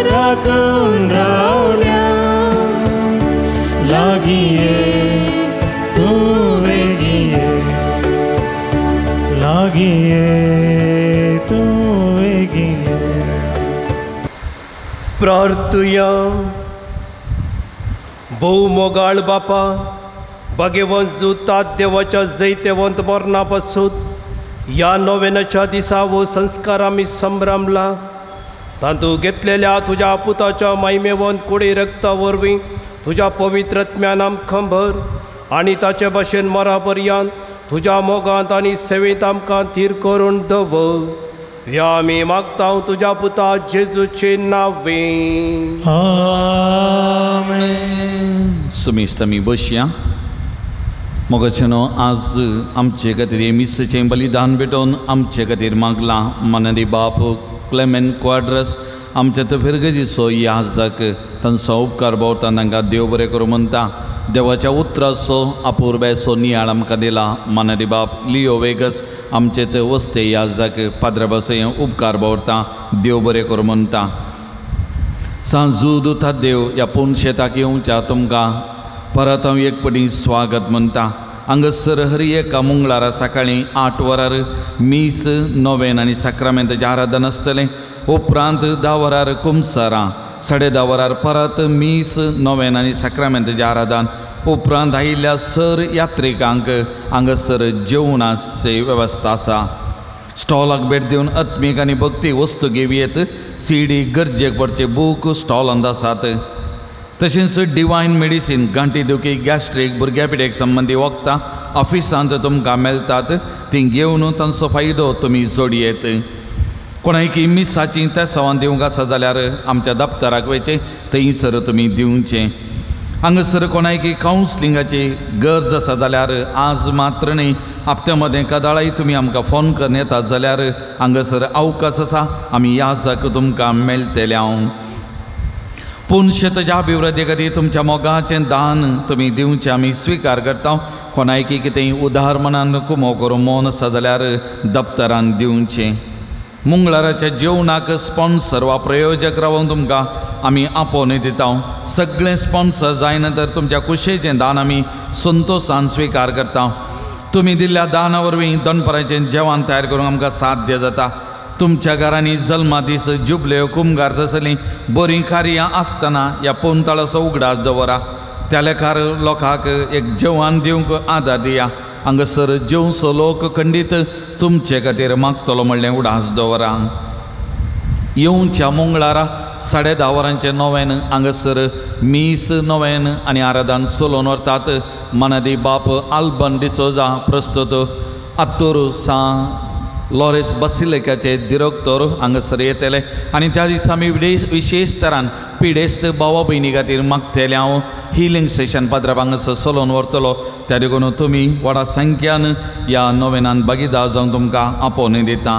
राखून रावल्या, लागीं ये तूं वेगीं ये, लागीं ये तूं वेगीं ये. प्रार्थुया. भोव मोगाळ बापा, भाग्यवंत जुतात देवाच्या जैतेवंत मरणा पासून ह्या नोवेनाच्या दिसा वो संस्कार आमी संभ्रमला. तातूंत घेतलेल्या तुज्या पुताच्या मायमेवंत कुडी रक्ता वरवीं तुज्या पवित्र ज्ञान आमकां भर आनी ताचे भाशेन मरा पर्यंत तुज्या मोगांत आनी सेवेंत आमकां थीर करून दवर. ह्या आमी मागता तुज्या पुता जेजूचे नांवे. आमेन. सुमेस्त आमी बसया. मोगाचेनो आज आमचे खातीर मिसाचें बलिदान भेटोवन आमचे खातीर मागलां मानदी बाप क्लेमेंट क्वाड्रस आमच्या त फिरगजीचो याजक तांचो उपकार भोवता तांकां देव बरें करूं म्हणटा. देवाच्या उतराचो अपुरबायेचो नियाळ आमकां दिला मानदी बाप लियो वेगस आमचे त वस्ते याजक पाद्रा हे उपकार भोवता देव बरें करूं म्हणटा. सांजू दुता देव ह्या पूर्ण शेताक येवच्या तुमकां परत हांव एक पटी स्वागत म्हणटा. हांगासर हर एका मंगळारा सकाळीं 8 वरार मीस नोवेन आनी साक्रामेंताचें आराधन आसतलें. उपरांत 10 वरार कुमसारां, 10:30 वरार परत मीस नोवेन आनी साक्रामेंताचें आराधन. उपरांत आयिल्ल्या सर यात्रिकांक हांगासर जेवणाची वेवस्था आसा. स्टॉलाक भेट दिवन आत्मीक आनी भक्ती वस्तू घेवयेत. सीडी गरजेक पडचे बूक स्टॉलांत आसात. तशेंच डिवायन मेडिसीन गांठी दुखी गॅस्ट्रीक भुरग्या पिड्याक संबंदी वखदां ऑफिसांत तुमकां मेळटात, तीं घेवन तांचो फायदो तुमी जोडयेत. कोणायकी मिसाचीं तेसांवां दिवंक आसा जाल्यार आमच्या दप्तराक वयचें, थंयसर तुमी दिवचें. हांगासर कोणायकी कावन्सलिंगाची गरज आसा जाल्यार आज मात्र न्ही हप्त्या मदें कदाळाय तुमी आमकां फोन करून येतात जाल्यार हांगासर अवकाश आसा, आमी याजक तुमकां मेळटले. हांव पूण शेताच्या अभिवृद्धी खातीर तुमच्या मोगाचें दान तुमी दिवचें आमी स्विकार करता. कोणायकी कितेंय उदार मनान कुमो करूं मन आसा जाल्यार दप्तरान दिवचें. मंगळाराच्या जेवणाक स्पॉन्सर वा प्रयोजक रावून तुमकां आमी आपोवणें दिता. सगळें स्पॉन्सर जायना तर तुमच्या कुशेचें दान आमी संतोशान स्विकार करता. तुमी दिल्ल्या दाना वरवीं दनपराचें जेवण तयार करूंक आमकां साध्य जाता. तुमच्या घरांनी जल्मा दीस जुबल्यो कुमगार तसलीं बरीं कार्यां आसतना ह्या पोंताळाचो उगडास दवरा. त्या लेखार लोकांक एक जेवण दिवंक आदार दिया. हांगासर जेवचो लोक खंडीत तुमचे खातीर मागतलो म्हणलें उडास दवरा. येवच्या मंगळारा 10:30 वरांचें नोवेन हांगासर मीस नोवेन आनी आराधन सोलोवन व्हरतात. मनादी बाप आल्बन डिसोजा प्रस्तुत आत्तूर सां लॉरेस बसिलिकाचे दिरोक्तोर हांगासर येतले आनी त्या दिसा आमी विशेश तरान पिडेस्त भावा भयणी खातीर मागतले. हांव हिलींग सेशन पाद्रा हांगासर सोलोवन व्हरतलो. त्या देखून तुमी व्हडा संख्यान ह्या नोवेनान भागीदार जावन तुमकां आपोवणें दिता.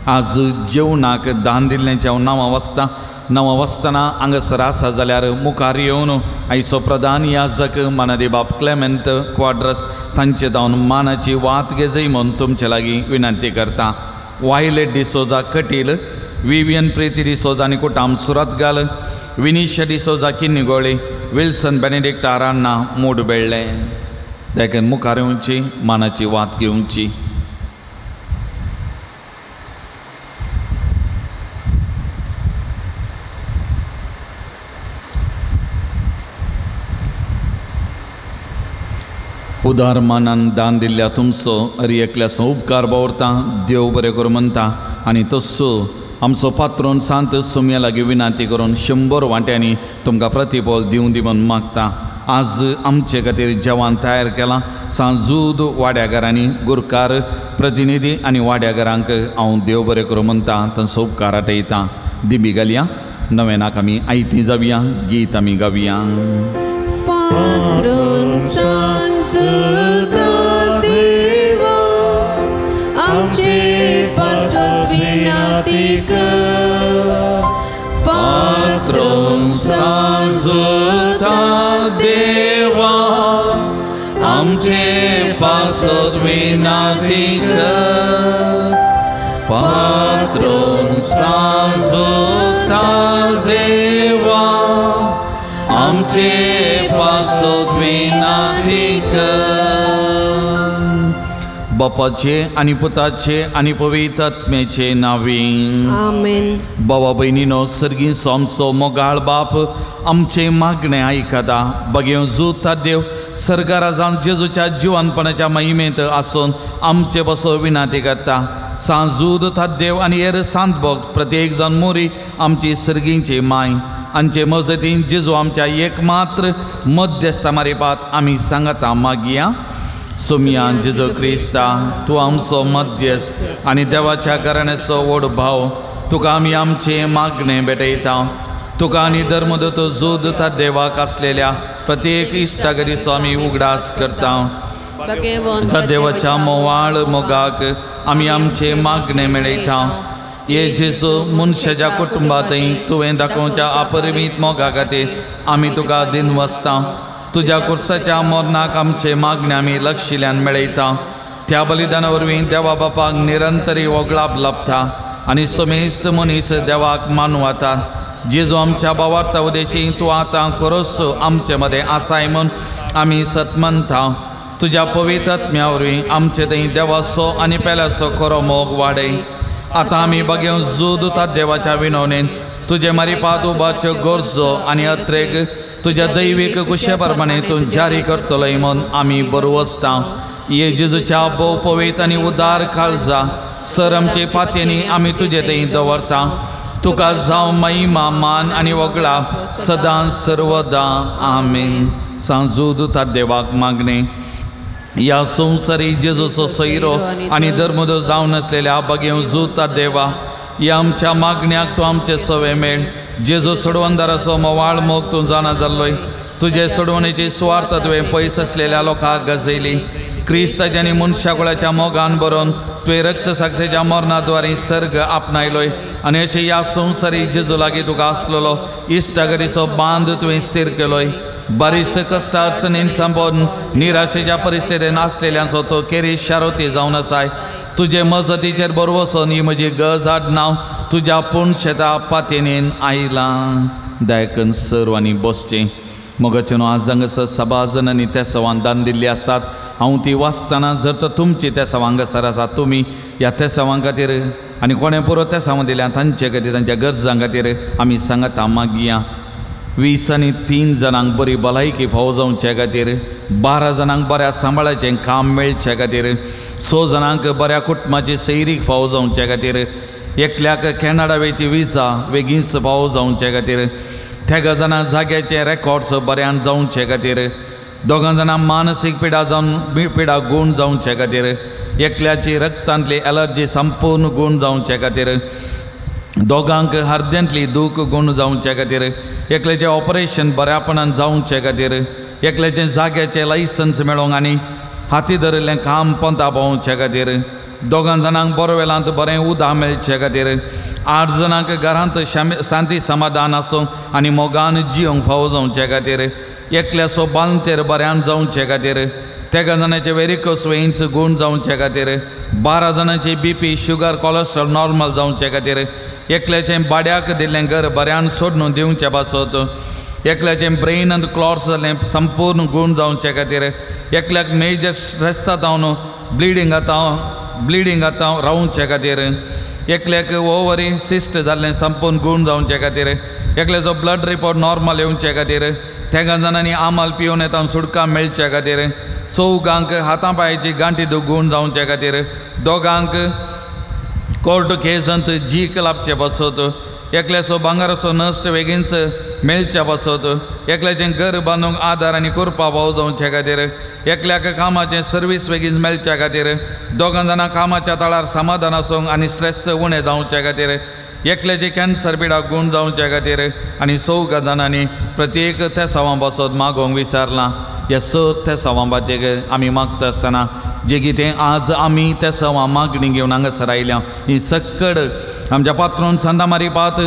आज जेवणाक दान दिल्ल्याचें हांव नांवां वाचता. नांवां वाचतना हांगासर आसा जाल्यार मुखार येवन आयचो प्रधान याजक मानादी बाप क्लेमेंत क्वाड्रस तांचे जावन मानाची वात घेजय म्हूण तुमचे लागीं विनंती करता. वायलेट डिसोजा कटील, विवियन प्रिती डिसोजा आनी कुटाम Suratkal, Vinisha D'Souza Kinnigoli, Wilson Benedict Aranha Moodubelle. देखून मुखार येवची मानाची वात घेवची. उदार मानान दान दिल्ल्या तुमचो हर एकल्याचो उपकार बावरता. देव बरें करूं म्हणटा आनी तस्सो आमचो पात्रोन सांत सोम्या लागीं विनंती करून 100 वांट्यांनी तुमकां प्रतिफळ दिवं दी म्हूण मागता. आज आमचे खातीर जेवण तयार केलां. सांजूद वाड्याघरांनी गुरकार प्रतिनिधी आनी वाड्याघरांक हांव देव बरें करूं म्हणटा, तांचो उपकार आटयता. दिमी घालया नवेनाक आमी आयती जावया, गीत आमी गावया. पात्रोन सांजुता देवा आमचे पासत विनंती कर. पात्रोन सांजुता देवा आमचे पासत विनंती कर. पात्रोन सांजुता देवा आमचे पासत विनंती कर. बापाचे आनी पुताचे आनी पवित्र आत्म्याचे नांवे आमेन. बाबा भयणीनो, सर्गीं आमचो मोगाळ बाप आमचे मागणें आयकता. बगेव जुता देव सर्गाराजान जेजूच्या जिवनपणाच्या महिमेंत आसून आमचे बसो विनंती करता. सांजूद देव आनी हेर सांत भक्त प्रत्येक जाण मोरी आमची सर्गींची माय आमचे मजतीन जेजू आमच्या एकमात्र मध्यस्था मारिपात आमी सांगता मागया. सोमया जेजू क्रिस्ता तूं आमचो मध्यस्थ आनी देवाच्या घराण्याचो व्हड भाव, तुका आमी आमचें मागणें भेटयता. तुका आनी धर्मदूत जोद देवाक आसलेल्या प्रत्येक इश्टागतीचो आमी उगडास करता. देवाच्या मोवाळ मोगाक आमी आमचें मागणें मेळयता. ये जेजू मनशाच्या कुटुंबांतय तुवें दाखोवच्या अपरिमीत मोगा खातीर आमी तुका दिनवासता. तुज्या कुर्साच्या मरणाक आमचें मागणें आमी लक्षिल्यान मेळयता. त्या बलिदाना वरवीं देवा बापाक निरंतरी वगळाप लाभता आनी समेस्त मनीस देवाक मानवतात. जेजू आमच्या भावार्था उदेशी तूं आतां खरोच आमचे मदें आसाय म्हूण आमी सतमनता. तुज्या पवित्र आत्म्या वरवीं आमचे थंय देवाचो आनी पेल्याचो खरो मोग वाडय. आतां आमी बगेवन जूद देवाच्या विनवणेन तुजे मारिपात उबारच्यो गरजो आनी अत्रेक तुज्या दैवीक कुशे प्रमाणे तूं जारी करतलोय म्हूण आमी बरवसता. ये जेजूच्या भोव पवित्र आनी उदार काळजा सर आमचे पातयेनी आमी तुजे थंय दवरता. तुका जावं महिमा मान आनी वगळा सदां सर्वदा. आमेन. सांजूद देवाक मागणें. ह्या संवसारी जेजूचो सोयरो आनी धर्मदोश जावन आसलेल्या बगेव जुता देवा, ह्या आमच्या मागण्याक तूं आमचें सवे मेळ. जेजू सोडवणदाराचो मोवाळ मोग तूं जाणा जाल्लोय. तुजे सोडवणेची सुवार्थ तुवें पयस आसलेल्या लोकांक गजयली. क्रिस्ताच्या आनी मनशाकुळाच्या मोगान बरोवन तुवें रक्तसाक्षेच्या मरणाद्वारे सर्ग आपणायलोय आनी अशें ह्या संवसारी जेजू लागीं तुका आसलेलो इश्टागतीचो बांद तुवें स्थीर केलोय. बारीस कश्ट अडचणीन सांबोन निराशेच्या परिस्थितीन आसलेल्यांचो तो केरी शारोती जावन आसाय. तुजे मजतीचेर बरवसून ही म्हजी गज हाड नांव तुज्या पूण शेता पातयेन आयलां. दायकन सर्वांनी बसचें. मोगाचें न्हू आज हांगासर सभा जणांनी त्या सवान दान दिल्ली आसतात. हांव ती वाचतना जर तर तुमची त्या सवां हांगासर आसा तुमी ह्या त्या सवां खातीर आनी कोणें पुरो त्या सवां दिल्या तांचे खातीर तांच्या गरजां खातीर आमी सांगता मागया. 20 आनी 3 जाणांक बरी भलायकी फावो जावचे खातीर, 12 जाणांक बऱ्या सांबाळाचें काम मेळचे खातीर, 6 जाणांक बऱ्या कुटुंबाची सैरीक फावो जावचे खातीर, एकल्याक कॅनडा वेची विजा बेगीनच फावो जावचे खातीर, 3 जाणां जाग्याचे रेकॉर्ड्स बऱ्यान जावचे खातीर, 2 जाणां मानसीक पिडा जावन पिडा गूण जावचे खातीर, एकल्याची रक्तांतली एलर्जी संपूर्ण गूण जावचे खातीर, 2 हर्द्यांतली दूख गूण जावचे खातीर, एकल्याचें ऑपरेशन बऱ्यापणान जावचे खातीर, एकल्याचें जाग्याचें लायसन्स मेळोंक आनी हाती धरिल्लें काम पोंता पावोवचे खातीर, 2 जाणांक बोरवेलांत बरें उदक मेळचे खातीर, 8 जाणांक घरांत शांती समाधान आसूंक आनी मोगान जियोंक फावो जावचे खातीर, एकल्याचो बालतेर बऱ्यान जावचे खातीर, 3 जाणांचे वेरिकोस वेन्स गूण जावचे खातीर, 12 जाणांची बीपी शुगर कोलेस्ट्रॉल नॉर्मल जावचे खातीर, एकल्याचें भाड्याक दिल्लें घर बऱ्यान सोडून दिवचे पासत, एकल्याचें ब्रेनांत क्लॉट्स जाल्लें संपूर्ण गूण जावचे खातीर, एकल्याक मेजर स्ट्रेस जावन ब्लिडींग आतां रावचे खातीर, एकल्याक ओवरी सिस्ट जाल्लें संपूर्ण गूण जावचे खातीर, एकल्याचो ब्लड रिपोर्ट नॉर्मल येवचे खातीर, 3 जाणांनी आमाल पिवन येता सुटका मेळचे खातीर, 4 हाता पांयाची गांठी गूण जावचे खातीर, 2 कोर्ट केसांत जीक लाभचे पासत, एकल्याचो भांगराचो नश्ट बेगीनच मेळचे पासत, एकल्याचें घर बांदूंक आदार आनी कृपा फावो जावचे खातीर, एकल्याक कामाचें सर्वीस बेगीन मेळचे खातीर, 2 जाणां कामाच्या तळार समाधान आसूंक आनी स्ट्रेस उणें जावचे खातीर, एकल्याचे कॅन्सर पिडा गूण जावचे खातीर आनी 4 जाणांनी प्रत्येक त्या सवां पासत मागोवंक विचारलां. ह्या 6 त्या सवां खातीर आमी मागता आसतना जे कितें आज आमी त्या सवां मागणी घेवन हांगासर आयल्या ही सक्कड आमच्या पात्रोन सांतामारी पात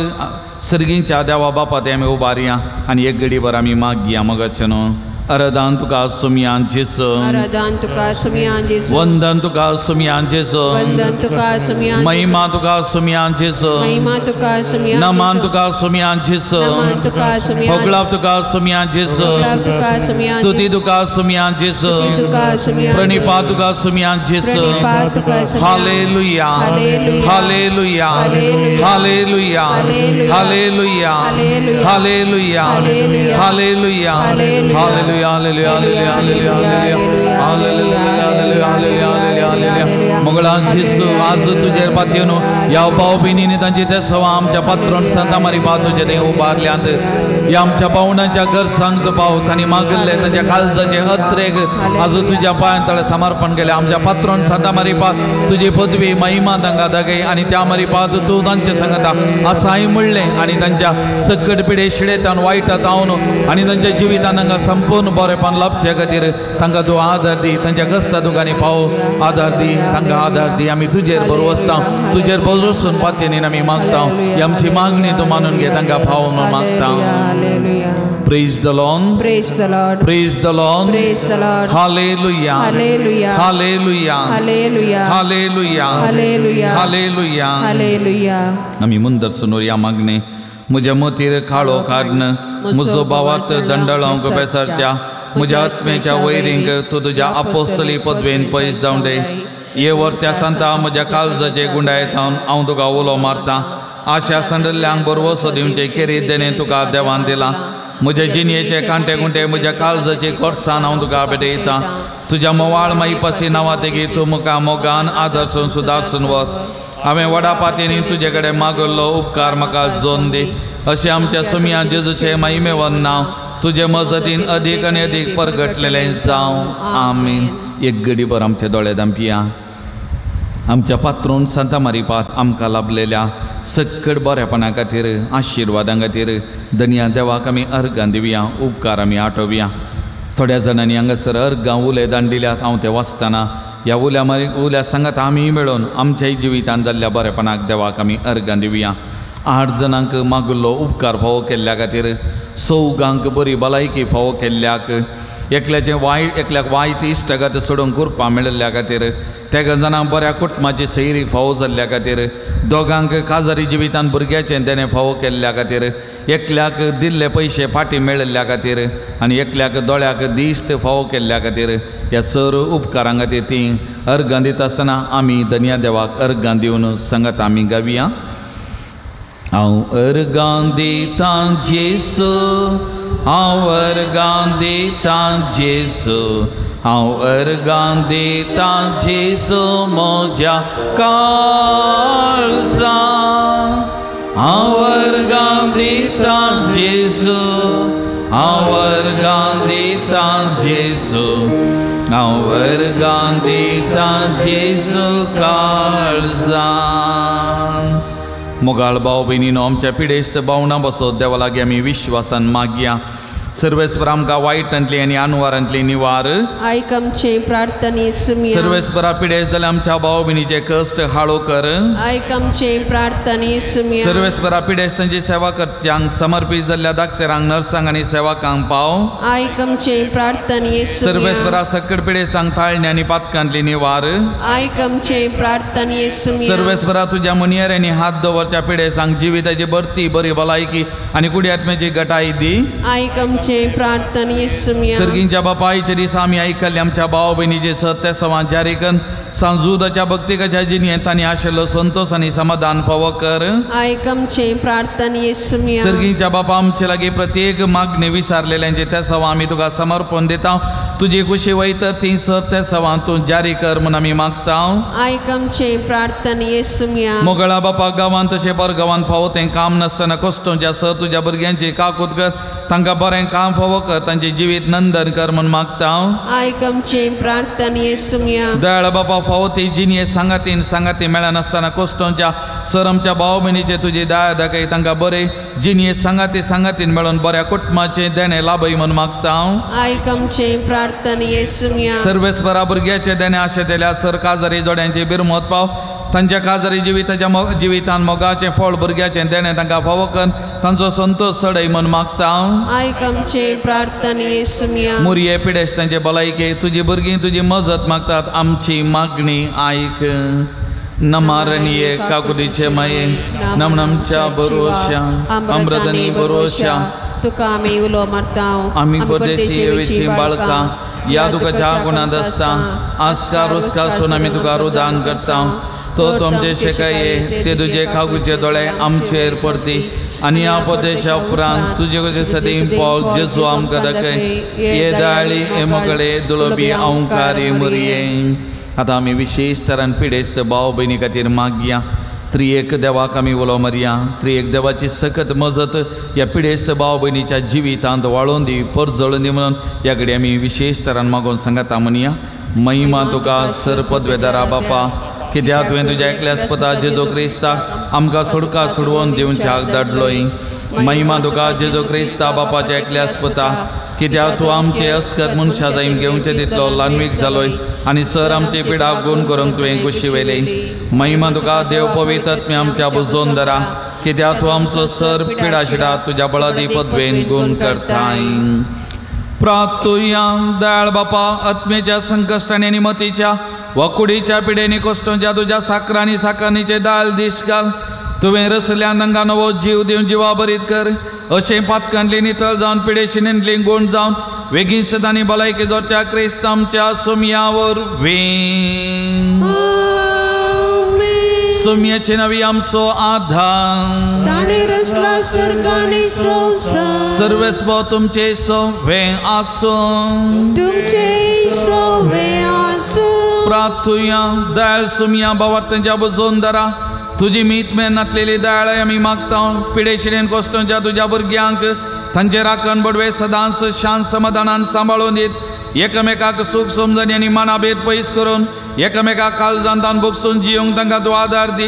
सर्गींच्या देवा बापा ते आमी उबारया आनी एक घडीभर आमी मागया. मोगाचें न्हू अरदान तुका सुमयान जेजू, अरदान तुका सुमयान जेजू, वंदन तुका सुमयान जेजू, वंदन तुका सुमयान, महिमा तुका सुमयान जेजू, महिमा तुका सुमयान, नमन तुका सुमयान जेजू, नमन तुका सुमयान, होगळाप तुका सुमयान जेजू, होगळाप तुका सुमयान, स्तुती तुका सुमयान जेजू, तुका सुमयान, प्रणिपात तुका सुमयान जेजू, प्रणिपात तुका सुमयान। Hallelujah hallelujah hallelujah hallelujah hallelujah hallelujah hallelujah hallelujah hallelujah hallelujah hallelujah hallelujah hallelujah. मोगाळा जेजू आज तुजेर पातयेन ह्या भाव भयणींनी तांची ते सवा आमच्या पात्रोन सांता मारी तुजे थंय उबारल्यांत ह्या आमच्या पावणाच्या गरजांक पाव तांणी मागिल्ले तांच्या काळजाचे अत्रेक आज तुज्या पांयां तळे समर्पण केलें. आमच्या पात्रोन सांता मारी तुजी पदवी महिमा तांकां दाखय आनी त्या मारी तूं तांचे सांगता आसाय म्हणलें आनी तांच्या सकट पिडे शिडेतान वायटात हांव आनी तांच्या जिवितान तांकां संपूर्ण बरेपण लाभचे खातीर तांकां तूं आदार दी. तांच्या गस्ता दुकांनी पाव आदार दी, तांकां आदार दी. आमी तुजेर भरवसता, तुजेर भरवसून पातयेन आमी मागता. ही आमची मागणी तूं मानून घे, तांकां पाव म्हणून मागता. Praise the Lord. Praise the Lord. Praise the Lord. Praise the Lord. Hallelujah. Hallelujah. Hallelujah. Hallelujah. Hallelujah. Hallelujah. Hallelujah. Hallelujah. आमी मुंदर सुनोर मागणे म्हज्या मतीर काळो काडन म्हजो भावार्थ दंडळोंक बेसारच्या म्हज्या आत्म्याच्या वैरींक तूं तुज्या आपोस्तली पदवेन पयस जावं दे. ये वर्त्या सांता म्हज्या काळजाचे गुंडायत हांव तुका उलो मारता. आशा सांडल्ल्यांक बरवसो दिवचें खेरीत देणें तुका देवान दिलां. म्हजे जिणयेचे कांटे कुंटे म्हज्या काळजाचे कोर्सान हांव तुका भेटयता. तुज्या मोवाळ माईपासी नांवा तेगी तूं म्हाका मोगान आदर्सून सुदारसून व्हर. हांवें व्हडा पातयेनी तुजे कडेन मागिल्लो उपकार म्हाका जोन दी. अशें आमच्या सुमया जेजूचें महिमेवन नांव तुजे मजतीन अदीक आनी अदीक परगटलेलें जावं. आमीन. एक गडीभर आमचे दोळे धांपया. आमच्या पात्रोन सांता मारीपात आमकां लाभलेल्या सक्कड बरेपणा खातीर आशिर्वादां खातीर धनया देवाक आमी अर्गां दिवया, उपकार आमी आठोवया. थोड्या जाणांनी हांगासर अर्गां उले दांडिल्यात. हांव ते वाचतना ह्या उल्या मारी उल्या सांगात आमी मेळून आमच्याय जिवितान जाल्ल्या बरेपणाक देवाक आमी अर्गां दिवया. 8 जाणांक मागिल्लो उपकार फावो केल्ल्या खातीर, 4 बरी भलायकी फावो केल्ल्याक, एकल्याचें वायट एकल्याक वायट इश्टागत सोडूंक कुरपां मेळिल्ल्या खातीर, तेगा जाणांक बऱ्या कुटुंबाची सैरी फावो जाल्ल्या खातीर, 2 काजारी जिवितान भुरग्याचें देणें फावो केल्ल्या खातीर, एकल्याक दिल्ले पयशे फाटीं मेळिल्ल्या खातीर आनी एकल्याक दोळ्याक दिश्ट फावो केल्ल्या खातीर ह्या सर उपकारां खातीर तीं अर्गां दिता आसतना आमी धनया देवाक अर्गां दिवन सांगात आमी गावया. हांव अर्गां दितां जेसू, हांव अर्गां दितां जेसू, हांव अर्गां दितां जेसू म्हज्या काळजा. हांव अर्गां दितां जेसू, हांव अर्गां दितां जेसू, हांव अर्गां दितां जेसू काळजा. मोगाळ भाव भयणीनो आमच्या पिडेस्त भावना बसत देवा लागीं आमी विश्वासान मागया. सर्वेस्पर आमकां वायटांतली आनी आनवारांतली निवार. आयक आमचे प्रार्थने सुमया. सर्वेस्परा पिडेस्त जाल्यार आमच्या भाव भयणीचे कश्ट हाळो कर. आयक आमचे प्रार्थने सुमया. सर्वेस्परा पिडेस्तांची सेवा करच्यांक समर्पीत जाल्ल्या डाक्टरांक, नर्सांक आनी सेवकांक पाव. आयक आमचे प्रार्थने सुमया. सर्वेस्परा सकट पिडेस्तांक ताळणे आनी पातकांतली निवार. आयक आमचे प्रार्थने सुमया. सर्वेस्परा तुज्या मुनियऱ्यांनी हात दवरच्या पिडेस्तांक जिविताची बरती बरी भलायकी आनी कुडी आत्म्याची गटाय दी. आयक आमचे प्रार्थने सुमया. सर्गींच्या बापायचे दिसा आमी आयकल्ले आमच्या भाव भयणीचे सत्य सवां जारी करून सांजुदाच्या भक्तिकाच्या जिणेंत तांणी आशिल्लो संतोष आनी समाधान फावो कर. आयक आमचे प्रार्थने सुमया. सर्गींच्या बापा आमचे लागीं प्रत्येक मागणी विसारलेल्यांचे त्या सवां आमी तुका समर्पण दिता. तुजी खुशी वयतर ती सत्य सवां तूं जारी कर म्हूण आमी मागता. आयक आमचे प्रार्थने सुमया. मोगळा बापा गांवांत तशें परगांवांत फावो तें काम नासतना कश्टोंच्या सर तुज्या भुरग्यांची काकूत कर, तांकां बरें काम फावो कर, तांचें जिवीत नंदन कर म्हूण मागता. आयक आमचे प्रार्थने सुमया. दयाळ बापा फावो ती जिणये सांगातीन सांगाती मेळनासतना कश्टोंच्या सर आमच्या भाव भयणीचे तुजी दया दाखय, तांकां बरें जिणये सांगाती सांगातीन मेळून बऱ्या कुटुंबाचें देणें लाभय म्हूण मागता. आयक आमचे प्रार्थने सुमया. सर्वेस्परा भुरग्याचें देणें आशें दिल्या सर काजारी जोड्यांची बिरमत पाव, तांच्या काजारी जिविताच्या जिवितान मोगाचें फळ भुरग्याचें देणें तांकां फावो कर, तांचो संतोष चडय म्हूण मागता. आयक आमचे प्रार्थने सुमया. मुरये पिडेस्त तांचे भलायके तुजी भुरगीं तुजी मजत मागतात, आमची मागणी आयक. नमारणीये काकुलीचे माये नमनमच्या बरोश्या अमृतनी बरोश्या तुका आमी उलो मारता. आमी परदेशी येवेची बाळकां ह्या तुका गुणांत आसता आस्कार रुस्कार सून आमी तुका रुदान करता. तो तुमचे शेकाये ते तुजे खागुचे दोळे आमचेर पडती आनी ह्या परदेशा उपरांत तुजे कशें सदीं पावल जेजू आमकां दाखय. ये दाळी हे मोगळे दुलोबी अंकारी मुरये. आतां आमी विशेश तरान पिडेस्त भाव भयणी खातीर मागया. त्रिएक देवाक आमी उलो मारया. त्रिएक देवाची सकत मजत ह्या पिडेस्त भाव भयणीच्या जिवितांत वाळोवन दी, परजळून दी म्हणून ह्या घडी आमी विशेश तरान मागून सांगता म्हणया. महिमा तुका सर पदवेदारा बापा, कित्याक तुवें तुज्या एकल्याच पुता जेजू क्रिस्ताक आमकां सोडका सोडवून दिवच्याक धाडलोय. महिमा तुका जेजू क्रिस्ता बापाच्या एकल्याच पुता, कित्याक तूं आमचे अस्कत मनशा जायम घेवचे तितलो ल्हानवीक जालोय आनी सर आमचे पिडाक गुण करूंक तुवें कुशी वेली. महिमा तुका देव पवित्र आत्म्या आमच्या बुजोवन धरा, कित्याक तूं आमचो सर पिडा शिडा तुज्या बळादी पदवेन गुण करताय. प्राप्तुया दयाळ बापा, आत्मेच्या संकश्टांनी आनी मतीच्या वा कुडीच्या पिडेनी कोश्टोंच्या तुज्या साकरांनी साकारणीचे दाल दीस घाल. तुवें रसल्यान तांकां नवो जीव दिवन जिवा बरीत कर. अशें पातकांतली नितळ जावन पिडेशिनेंतली गूण जावन वेगींच तांणी भलायकी जोडच्या क्रिस्त आमच्या सोमया वरवीं. सोमयाचे नवी आमचो आधार, ताणें रचला सर्ग आनी संवसार. सर्वेस्पो तुमचे सवे आसूं, तुमचे सवे आसूं. प्रार्थुया दयाळ सुमया बावार्थांच्या बुजोवन धरा. तुजी मीत मेन नातलेली दयाळ आमी मागता. पिडेशिडेन कोश्टोंच्या तुज्या भुरग्यांक तांचे राखण बडवे सदांच शांत समाधानान सांबाळून दीत एकामेकाक सूख समजणी आनी मानाभेद पयस करून एकामेकाक काळजांतान भोगसून जिवंक तांकां तूं आदार दी.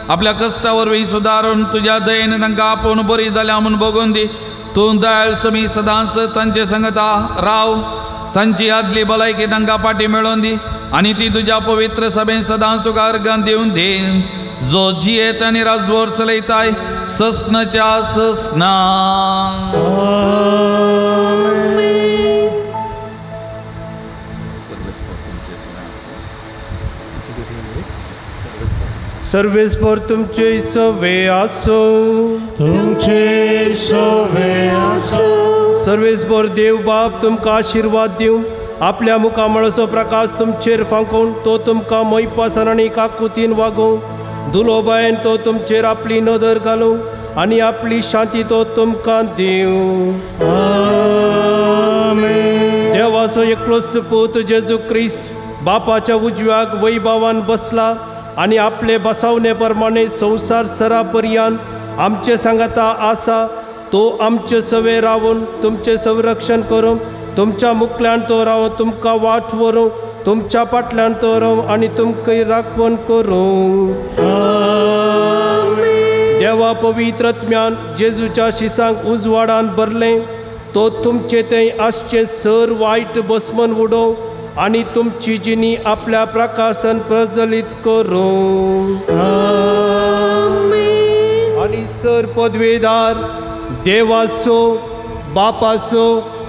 आपल्या कश्टा वरवीं सुदारून तुज्या दयेन तांकां आपोवन बरी जाल्या म्हूण बगून दी. तूं दयाळ सुमी सदांच तांचे संगता राव. तांची आदली भलायकी तांकां फाटी मेळोवन दी आनी ती तुज्या पवित्र सभेन सदांच तुका अर्गान दिवन दी. जो जियेत आनी राजवट चलयताय ससनाच्या ससना. सर्वेस्पर तुमचे सवे आसूं, तुमचे सवे आसूं. सर्वेस्पर देव बाप तुमकां आशिर्वाद दिवं. आपल्या मुखामळाचो प्रकाश तुमचेर फांकोवन तो तुमकां मोयपासान आनी काकुतीन वागोवं. दुलोबायन तो तुमचेर आपली नदर घालूं आनी आपली शांती तो तुमकां दिवं. देवाचो एकलोच पूत जेजू क्रिस्त बापाच्या उजव्याक वैभावान बसला आनी आपले बसावणे प्रमाणे संवसार सरा पर्यान आमचे सांगाता आसा. तो आमचे सवे रावून तुमचें संरक्षण करूं. तुमच्या मुखल्यान तो रावून तुमकां वाट व्हरूं. तुमच्या फाटल्यान तो रावूं आनी तुमकां राखवण करूं. देवा पवित्र आत्म्यान जेजूच्या शिसांक उजवाडान भरलें. तो तुमचे थंय आसचें सर वायट बसमन उडोवं आनी तुमची जिणी आपल्या प्रकाशन प्रज्वलीत करूं. आनी सर पदवेदार देवाचो बापाचो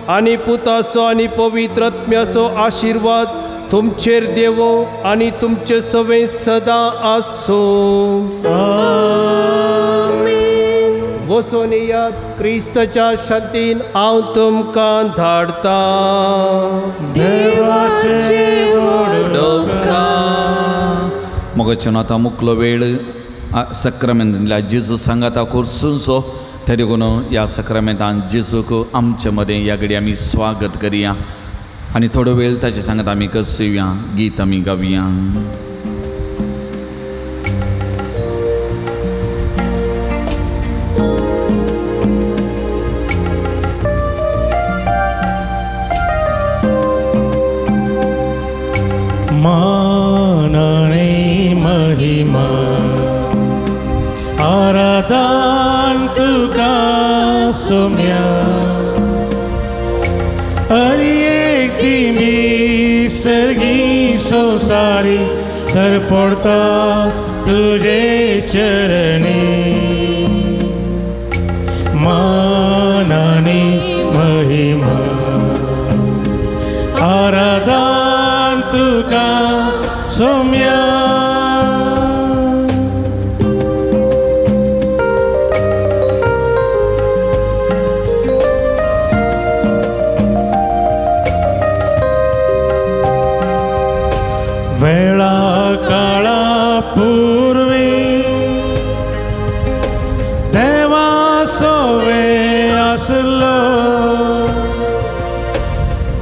आनी पुताचो आनी पवित्र आत्म्याचो आशिर्वाद तुमचेर देवो आनी तुमचे सवे सदां आसूं. वचून येयात क्रिस्ताच्या शांतीन हांव तुमकां धाडटा. मोगाचें आतां मुकलो वेळ सक्रामेंतांतल्या जेजू सांगाता कोर्सूंचो त्या देखून ह्या सक्रामेंतान जेजूक आमचे मदें ह्या घडी आमी स्वागत करया आनी थोडो वेळ ताचे सांगात आमी करसुया. गीत आमी गावया. मानणे महिमा आराधन तुका सोम्या, हर एक दिमी सर्गी संसारी सर पडता तुझे चरणी. मानणे महिमा आराधन तुका सोम्या. वेळा काळा पूर्वी देवा सोवे आसलो,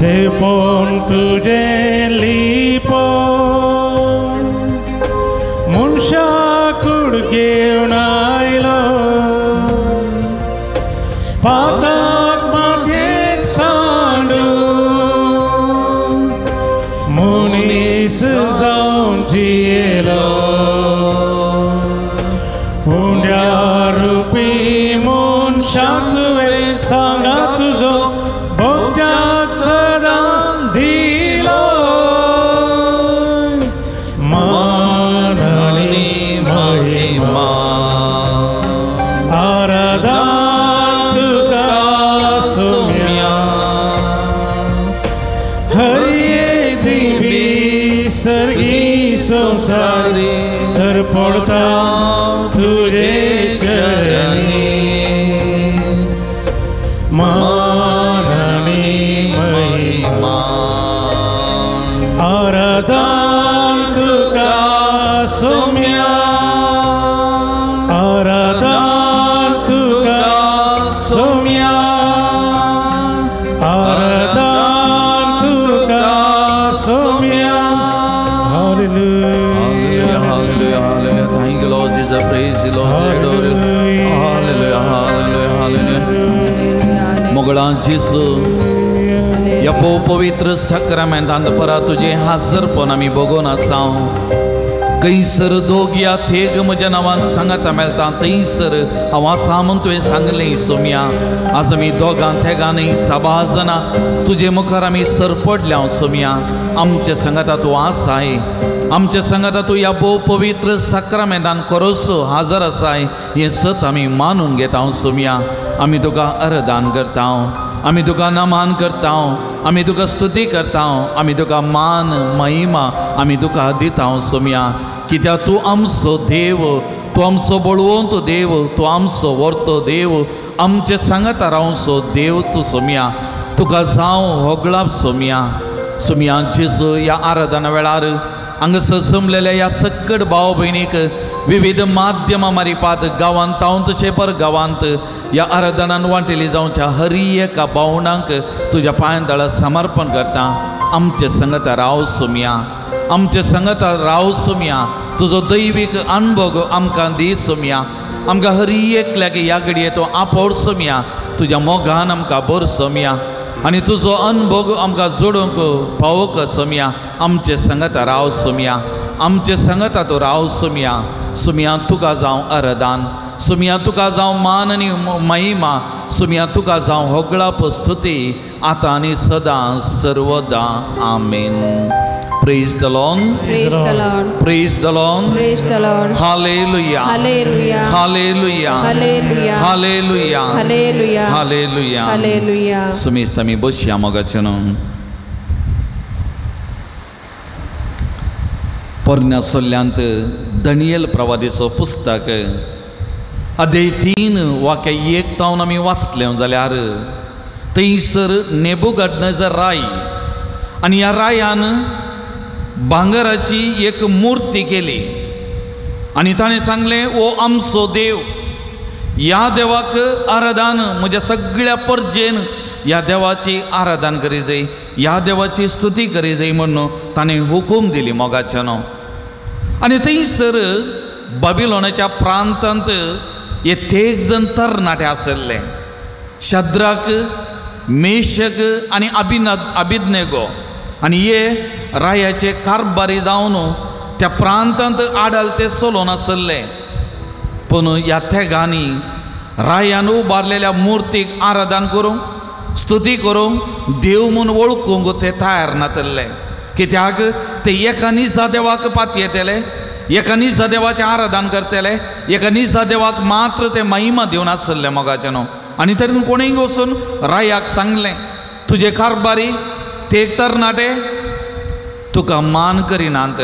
देवपण तुझे लिपो संसारी सरपडता तुझे चरणी मान आनी महिमा आराधन तुका सोम्या आराधन तुका सोम्या आराधन तुका Saumya. Hallelujah, hallelujah, hallelujah. Thank you, Lord Jesus. Praise you, Lord. Hallelujah, hallelujah, hallelujah. मोगळा जेजू ह्या भोव पवित्र साक्रामेंतांत परा तुजें हाजरपण आमी बगोन आसा. खंयसर दोग या थेग म्हज्या नांवान सांगाता मेळटा थंयसर हांव आसा म्हूण तुवें सांगलें सोम्या. आज आमी दोगां थेगांनी साबार जाणां तुजे मुखार आमी सरपडल्या सोम्या. आमच्या सांगाता तूं आसाय, आमच्या सांगाता तूं ह्या भोव पवित्र साक्रामेंतान खरोसो हाजर आसाय हें सत आमी मानून घेता सोम्या. आमी तुका अर्दान करता, आमी तुका नमान करता, आमी तुका स्तुती करता, आमी तुका मान महिमा आमी तुका दिता सोम्या. कित्याक तूं आमचो देव, तूं आमचो बळवंत देव, तूं आमचो व्हरतो देव, आमचे सांगाता रावचो देव तूं सोम्या. तुका जावं होगळाप सोम्या. सोम्या जेजू ह्या आराधना वेळार हांगासर जमलेल्या ह्या सक्कड भाव भयणीक विविध माध्यमां मारिपात गांवांत तावन तशें पर गांवांत ह्या आराधनान वांटेली जावच्या हरी एका भावणांक तुज्या पांयां तळा समर्पण करता. आमचे संगता राव सोम्या, आमचे संगता राव सोम्या. तुजो दैवीक अनुभव आमकां दी सोम्या. आमकां हरी एकल्याक ह्या घडये तो आपोड सोम्या. तुज्या मोगान आमकां भर सोम्या आनी तुजो अनुभव आमकां जोडूंक पावोवंक सोम्या. आमचे संगता राव सोम्या, आमचे संगता तूं राव सोम्या. सोम्या तुका जावं अरदान, सोम्या तुका जावं मान आनी महिमा, सोम्या तुका जावं होगळाप स्तुती आतां आनी सदां सर्वदां. आमेन. Praise the Lord. Praise the Lord. Praise the Lord. Praise the Lord. Hallelujah. Hallelujah. Hallelujah. Hallelujah. Hallelujah. Hallelujah. Hallelujah. Hallelujah. सुमिस्त आमी बसया मोगाचें. पोरण्या सल्ल्यांत दनियल प्रवादीचो पुस्तक अध्याय 3 वाक्य 1 तावन आमी वाचलें जाल्यार थंयसर नेबुकदनेझर राय आनी ह्या रायान भांगराची एक मूर्ती केली आनी ताणें सांगलें, ओ आमचो देव, ह्या देवाक आराधन म्हज्या सगळ्या परजेन ह्या देवाची आराधन करी जाय, ह्या देवाची स्तुती करी जाय म्हणून ताणें हुकूम दिली मोगाच्यानो. आनी थंयसर बाबिलोनाच्या प्रांतांत हे तेग जण तरणाटे आसले, शद्राक, मेशक आनी अबिदनेगो. आनी हे रायाचे कारभारी जावन त्या प्रांतांत आडल ते सोलोन आसले. पूण ह्या तेगांनी रायान उबारलेल्या मुर्तीक आराधन करूंक, स्तुती करूंक, देव म्हूण वळखूंक ते तयार नातले. कित्याक ते एका निजा देवाक पातयेतले, एका निजा देवाचें आराधन करतले, एका निजा देवाक मात्र ते महिमा दिवन आसले मोगाचें न्हू. आनी तरी कोणीय वचून रायाक सांगलें, तुजे कारभारी ते एक तरणाटे तुका मान करिनात,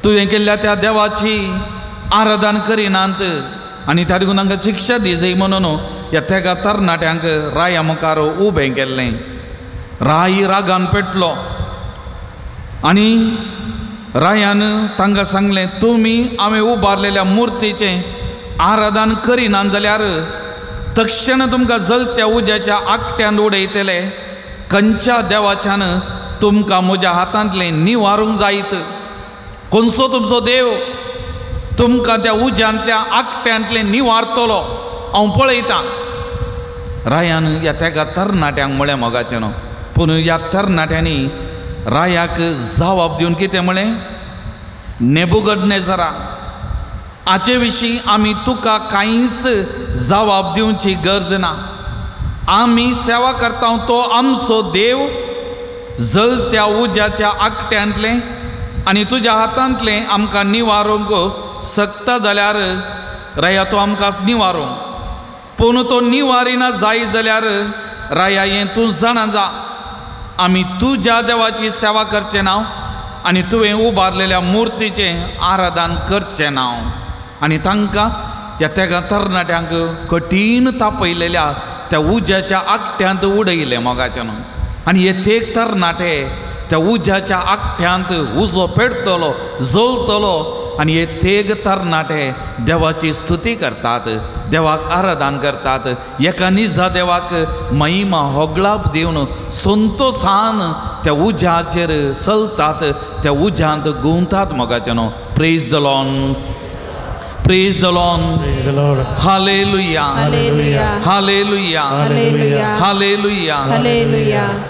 तुवें केल्ल्या त्या देवाची आराधन करिनात आनी त्या देखून तांकां शिक्षा दी जाय म्हणून ह्या तेगा तरणाट्यांक राया मुखार उबें केल्लें. राय रागान पेटलो आनी रायान तांकां सांगलें, तुमी हांवें उबारलेल्या मुर्तीचें आराधन करिनात जाल्यार तक्षण तुमकां जलत्या उज्याच्या आकट्यान उडयतले. खंयच्या देवाच्यान तुमकां म्हज्या हातांतलें निवारूंक जायत? कोणसो तुमचो देव तुमकां त्या उज्यांतल्या आकट्यांतलें निवारतलो हांव पळयतां. रायान ह्या तेगा तरणाट्यांक म्हळें मोगाचें न्हू. पूण ह्या तरणाट्यांनी रायाक जवाब दिवन कितें म्हळें, नेबुकदनेझरा, हाचे विशीं आमी तुका कांयच जवाब दिवची गरज ना. आमी सेवा करता तो आमचो देव जलत्या उज्याच्या आकट्यांतलें आनी तुज्या हातांतलें आमकां निवारूंक शकता जाल्यार राया तो आमकां निवारूंक, पूण तो निवारिना जाय जाल्यार राया हें तूं जाणा जा, आमी तुज्या देवाची सेवा करचे ना आनी तुवें उबारलेल्या मुर्तीचें आराधन करचें ना. आनी तांकां ह्या तेगा तरणाट्यांक कठीण तापयलेल्या त्या उज्याच्या आकट्यांत उडयलें मोगाच्यान. आनी हे तेग तरणाटे त्या उज्याच्या आकट्यांत उजो पेटतलो जळतलो आनी हे तेग तरणाटे देवाची स्तुती करतात, देवाक आराधन करतात, एका निजा देवाक महिमा होगळाप दिवन संतोसान त्या उज्याचेर चलतात, त्या उज्यांत गुंवतात मोगाच्यानो. Praise the Lord, praise the Lord, hallelujah, hallelujah, hallelujah.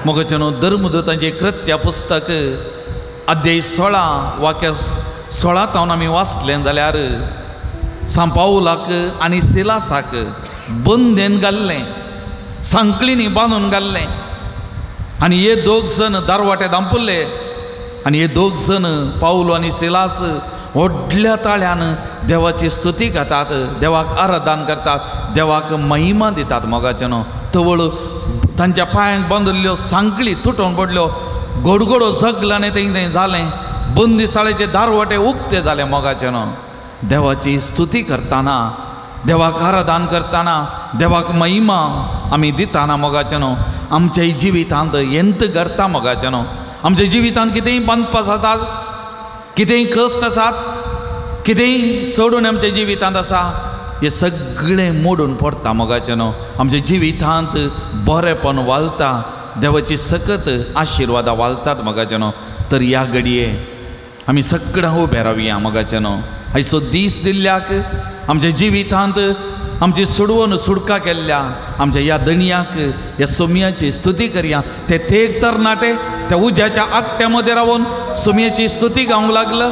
मोगाच्यानो धर्मदूतांचें कृत्य पुस्तक अध्याय 16 वाक्य 16 तावन आमी वाचलें जाल्यार सांपावलाक आनी सिलासाक बंदेन घाल्लें, सांकळींनी बांदून घाल्लें आनी हे दोग जण दारवाटे धांपुल्ले आनी हे दोग जण पावलो आनी सिलास व्हडल्या ताळ्यान देवाची स्तुती गातात, देवाक आराधन करतात, देवाक महिमा दितात मोगाच्यानो. तवळ तांच्या पांयांक बांदिल्ल्यो सांकळी तुटोवन पडल्यो, गोडगोडो जगलो आनी तें तें जालें, बंदीशाळेचे दारवाटे उक्ते जाले मोगाच्यानो. देवाची स्तुती करतना, देवाक आराधन करतना, देवाक महिमा आमी दिताना मोगाच्यानो आमच्या जिवितांत यंत घडता मोगाच्यानो. आमच्या जिवितांत कितेंय बांदपास आसात, कितेंय कश्ट आसात, कितेंय सोडून आमच्या जिवितांत आसा, हें सगळें मोडून पडटा मोगाच्यानो. आमच्या जिवितांत बरेपण वालता, देवाची सकत आशिर्वादां वालतात मोगाच्यानो. तर ह्या घडये आमी सगळ्यां उबे रावया मोगाच्यानो. आयचो दीस दिल्ल्याक आमच्या जिवितांत आमची सोडवून सुडका केल्ल्या आमच्या ह्या दणयाक ह्या सोमयाची स्तुती करया. ते थेट तरणाटे त्या उज्याच्या आकट्या मदें रावन सोमयाची स्तुती गावंक लागलं.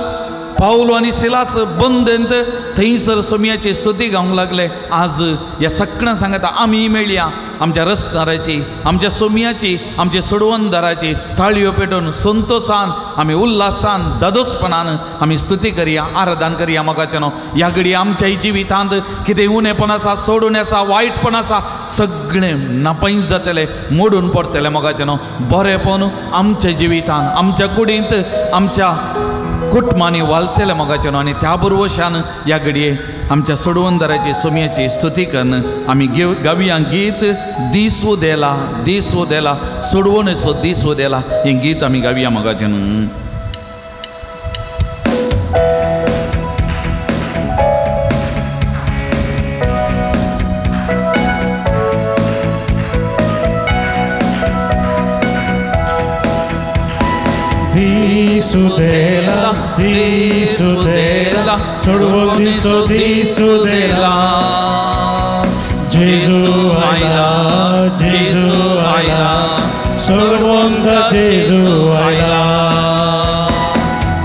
पावलो आनी सिलास बंदेंत थंयसर सोमयाची स्तुती गावंक लागले. आज ह्या सगळ्यां सांगता आमी मेळया आमच्या रसदाराची, आमच्या सोमयाची, आमच्या सोडवणदाराची ताळयो पेटोवन संतोसान आमी उल्हासान दादोसपणान आमी स्तुती करया, आराधन करया मोगाच्यानो. ह्या घडये आमच्या जिवितांत कितें उणेपण आसा, सोडून आसा, वायटपण आसा, सगळें नापैस जातलें, मोडून पडटलें मोगाच्यानो. बरेंपण आमच्या जिवितांत, आमच्या कुडींत, आमच्या कुटुंबांनी वालतलें मोगाच्यानो. आनी त्या बरोवशान ह्या घडये आमच्या सोडवणदाराची सोमयाची स्तुती करून आमी गावया गीत दीस उदेला, दीस उदेला, सोडवणेचो दीस उदेला हें गीत आमी गावया मोगाच्यानो. दीस उदेला, दीस उदेला, सोडवणेचो दीस उदेला, जेजू आयला, जेजू आयला, सोडवंत जेजू आयला.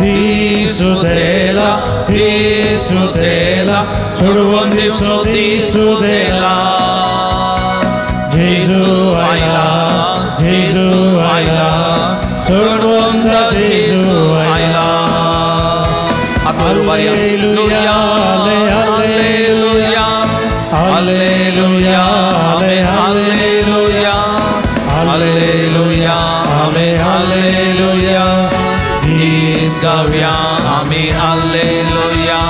दीस उदेला, दीस उदेला, सोडवणेचो दीस उदेला, जेजू आयला, जेजू आयला, सोडवंत जेजू आयला. Hallelujah, hallelujah, hallelujah, hallelujah, hallelujah, hallelujah. गीत गावया आमी hallelujah,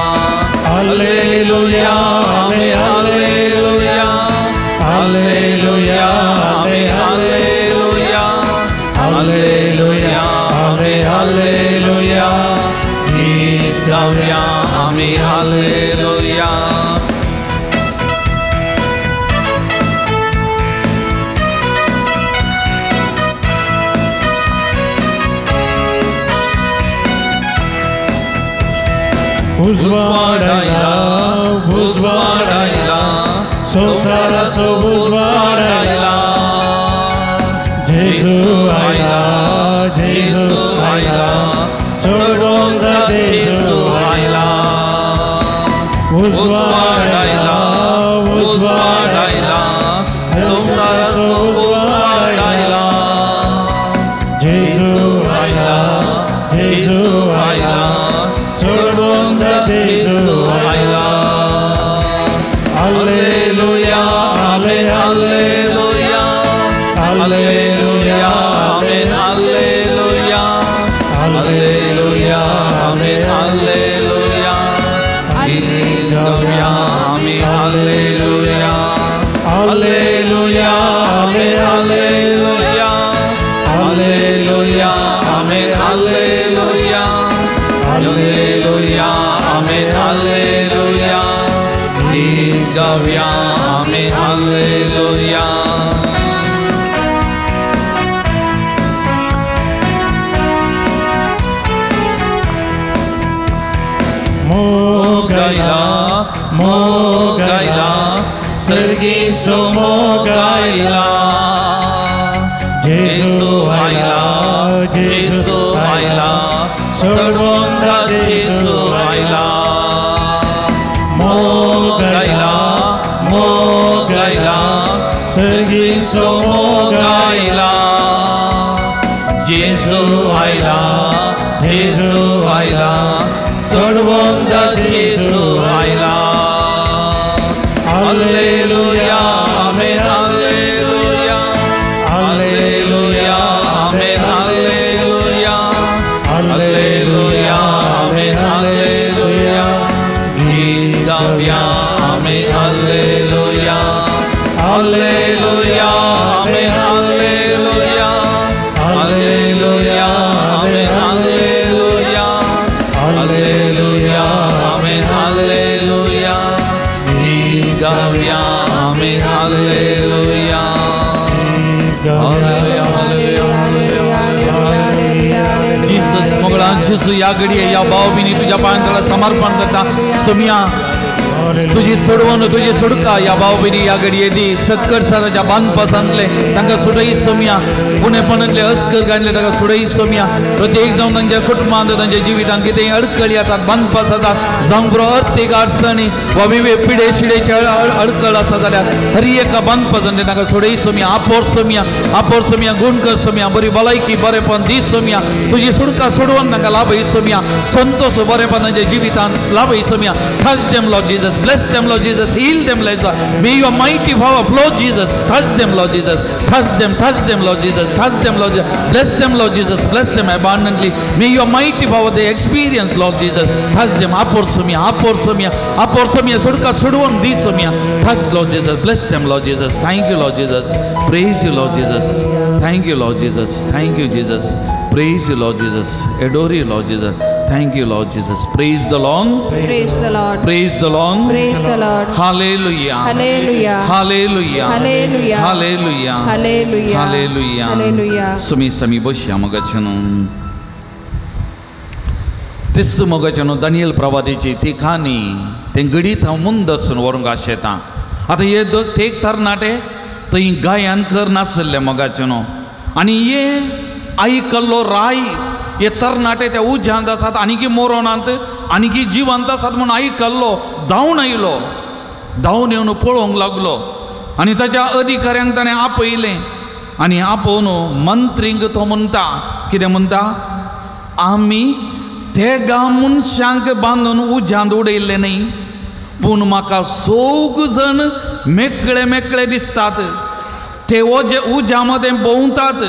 hallelujah, hallelujah, hallelujah, hallelujah, hallelujah, hallelujah. गीत गावया आमी हालेलुया. उजवाड आयला, उजवाड आयला, संवसाराचो उजवाड आयला, जेजू आयला, जेजू आयला, सोडवंत जेजू आयला. उजवाड आयला, उजवाड आयला, संवसाराचो उजवाड आयला, जेजू आयला, जेजू आयला, सोडवंत जेजू आयला. Hallelujah, hallelujah, hallelujah, hallelujah, hallelujah, Hallelujah amen hallelujah गीत गावया आमेन हालेलुया. मोग आयला सर्गेचो मोग आयला जेजू आयला जेजू आयला सोडवंदा जेजू आयला. मोग आयला सर्गेचो मोग आयला जेजू आयला जेजू आयला सोडवंदा जेजू आयला. Hallelujah amen hallelujah hallelujah amen hallelujah hallelujah amen hallelujah गीत गावया amen hallelujah hallelujah amen hallelujah hallelujah amen hallelujah hallelujah amen hallelujah गीत गावया आमेन हालेलुया. जीसस मोगळा जेजू ह्या घडये ह्या भाव भयणी तुज्या पांयांतला समर्पण करता सोमिया तुजी सोडवण तुजी सोडका ह्या भाव भयणी ह्या घडये दी सक्कर साराच्या बांदपासांतले तांकां सोडय सोमिया पुणेपणांतले अस्कर काडले तांकां सोडय सोमिया. प्रत्येक जावन तांच्या कुटुंबांत तांच्या जिवितांत कितेंय अडकळ येतात बांदपास जातात जावंक पुरो अर्थीक अडचणी वा विवे पिडे शिडेचे अडकळ आसा जाल्यार हर एका बांदपासांतले तांकां सोडय सोमिया. आपोर सोमिया आपोर सोमिया गुण कर सोमिया बरी भलायकी बरेपण दी सोमिया तुजी सुडका सोडवून तांकां लाभय सोमिया संतोष बरेपण तांच्या जिवितांत लाभय सोमिया. Touch them, Lord Jesus. Bless them, Lord Jesus. Heal them, Lord Jesus. May your mighty power flow, Jesus. Touch them, Lord Jesus. Touch them, Lord Jesus. Touch them, Lord Jesus. Bless them, Lord Jesus. Bless them abundantly. May your mighty power they experience, Lord Jesus. Touch them. Apor Sumya, Apor Sumya, Apor Sumya. Sudka Sudwan di Sumya. Touch, Lord Jesus. Bless them, Lord Jesus. Thank you, Lord Jesus. Praise you, Lord Jesus. Thank you, Lord Jesus. Thank you, Jesus. Praise you, Lord Jesus. Adore you, Lord Jesus. Thank you, Lord Jesus. Praise the Lord. Praise the Lord. Praise the Lord. Praise the Lord. Hallelujah. Hallelujah. Hallelujah. Hallelujah. Hallelujah. Hallelujah. Hallelujah. Hallelujah. सुमिस्त आमी बसया मोगाचें तिस मोगाचें Daniel प्रवादीची ती काणी तें घडीत हांव मुंदसून व्हरूंक आशेतां. आतां हे ते तरणाटे थंय गायन कर नासले मोगाचें आनी हे आयकल्लो राय हे तरणाटे त्या उज्यांत आसात आनीकी मोरोनांत आनीकी जिवंत आसात म्हूण आयकल्लो धांवन आयलो धांवन येवन पळोवंक लागलो आनी ताच्या अधिकाऱ्यांक ताणें आपयलें आनी आपोवन मंत्रींक तो म्हणटा कितें म्हणटा आमी तेगा मनशांक बांदून उज्यांत उडयल्लें न्ही पूण म्हाका सोग जण मेकळे मेकळे दिसतात ते ओजे उज्या मदें भोंवतात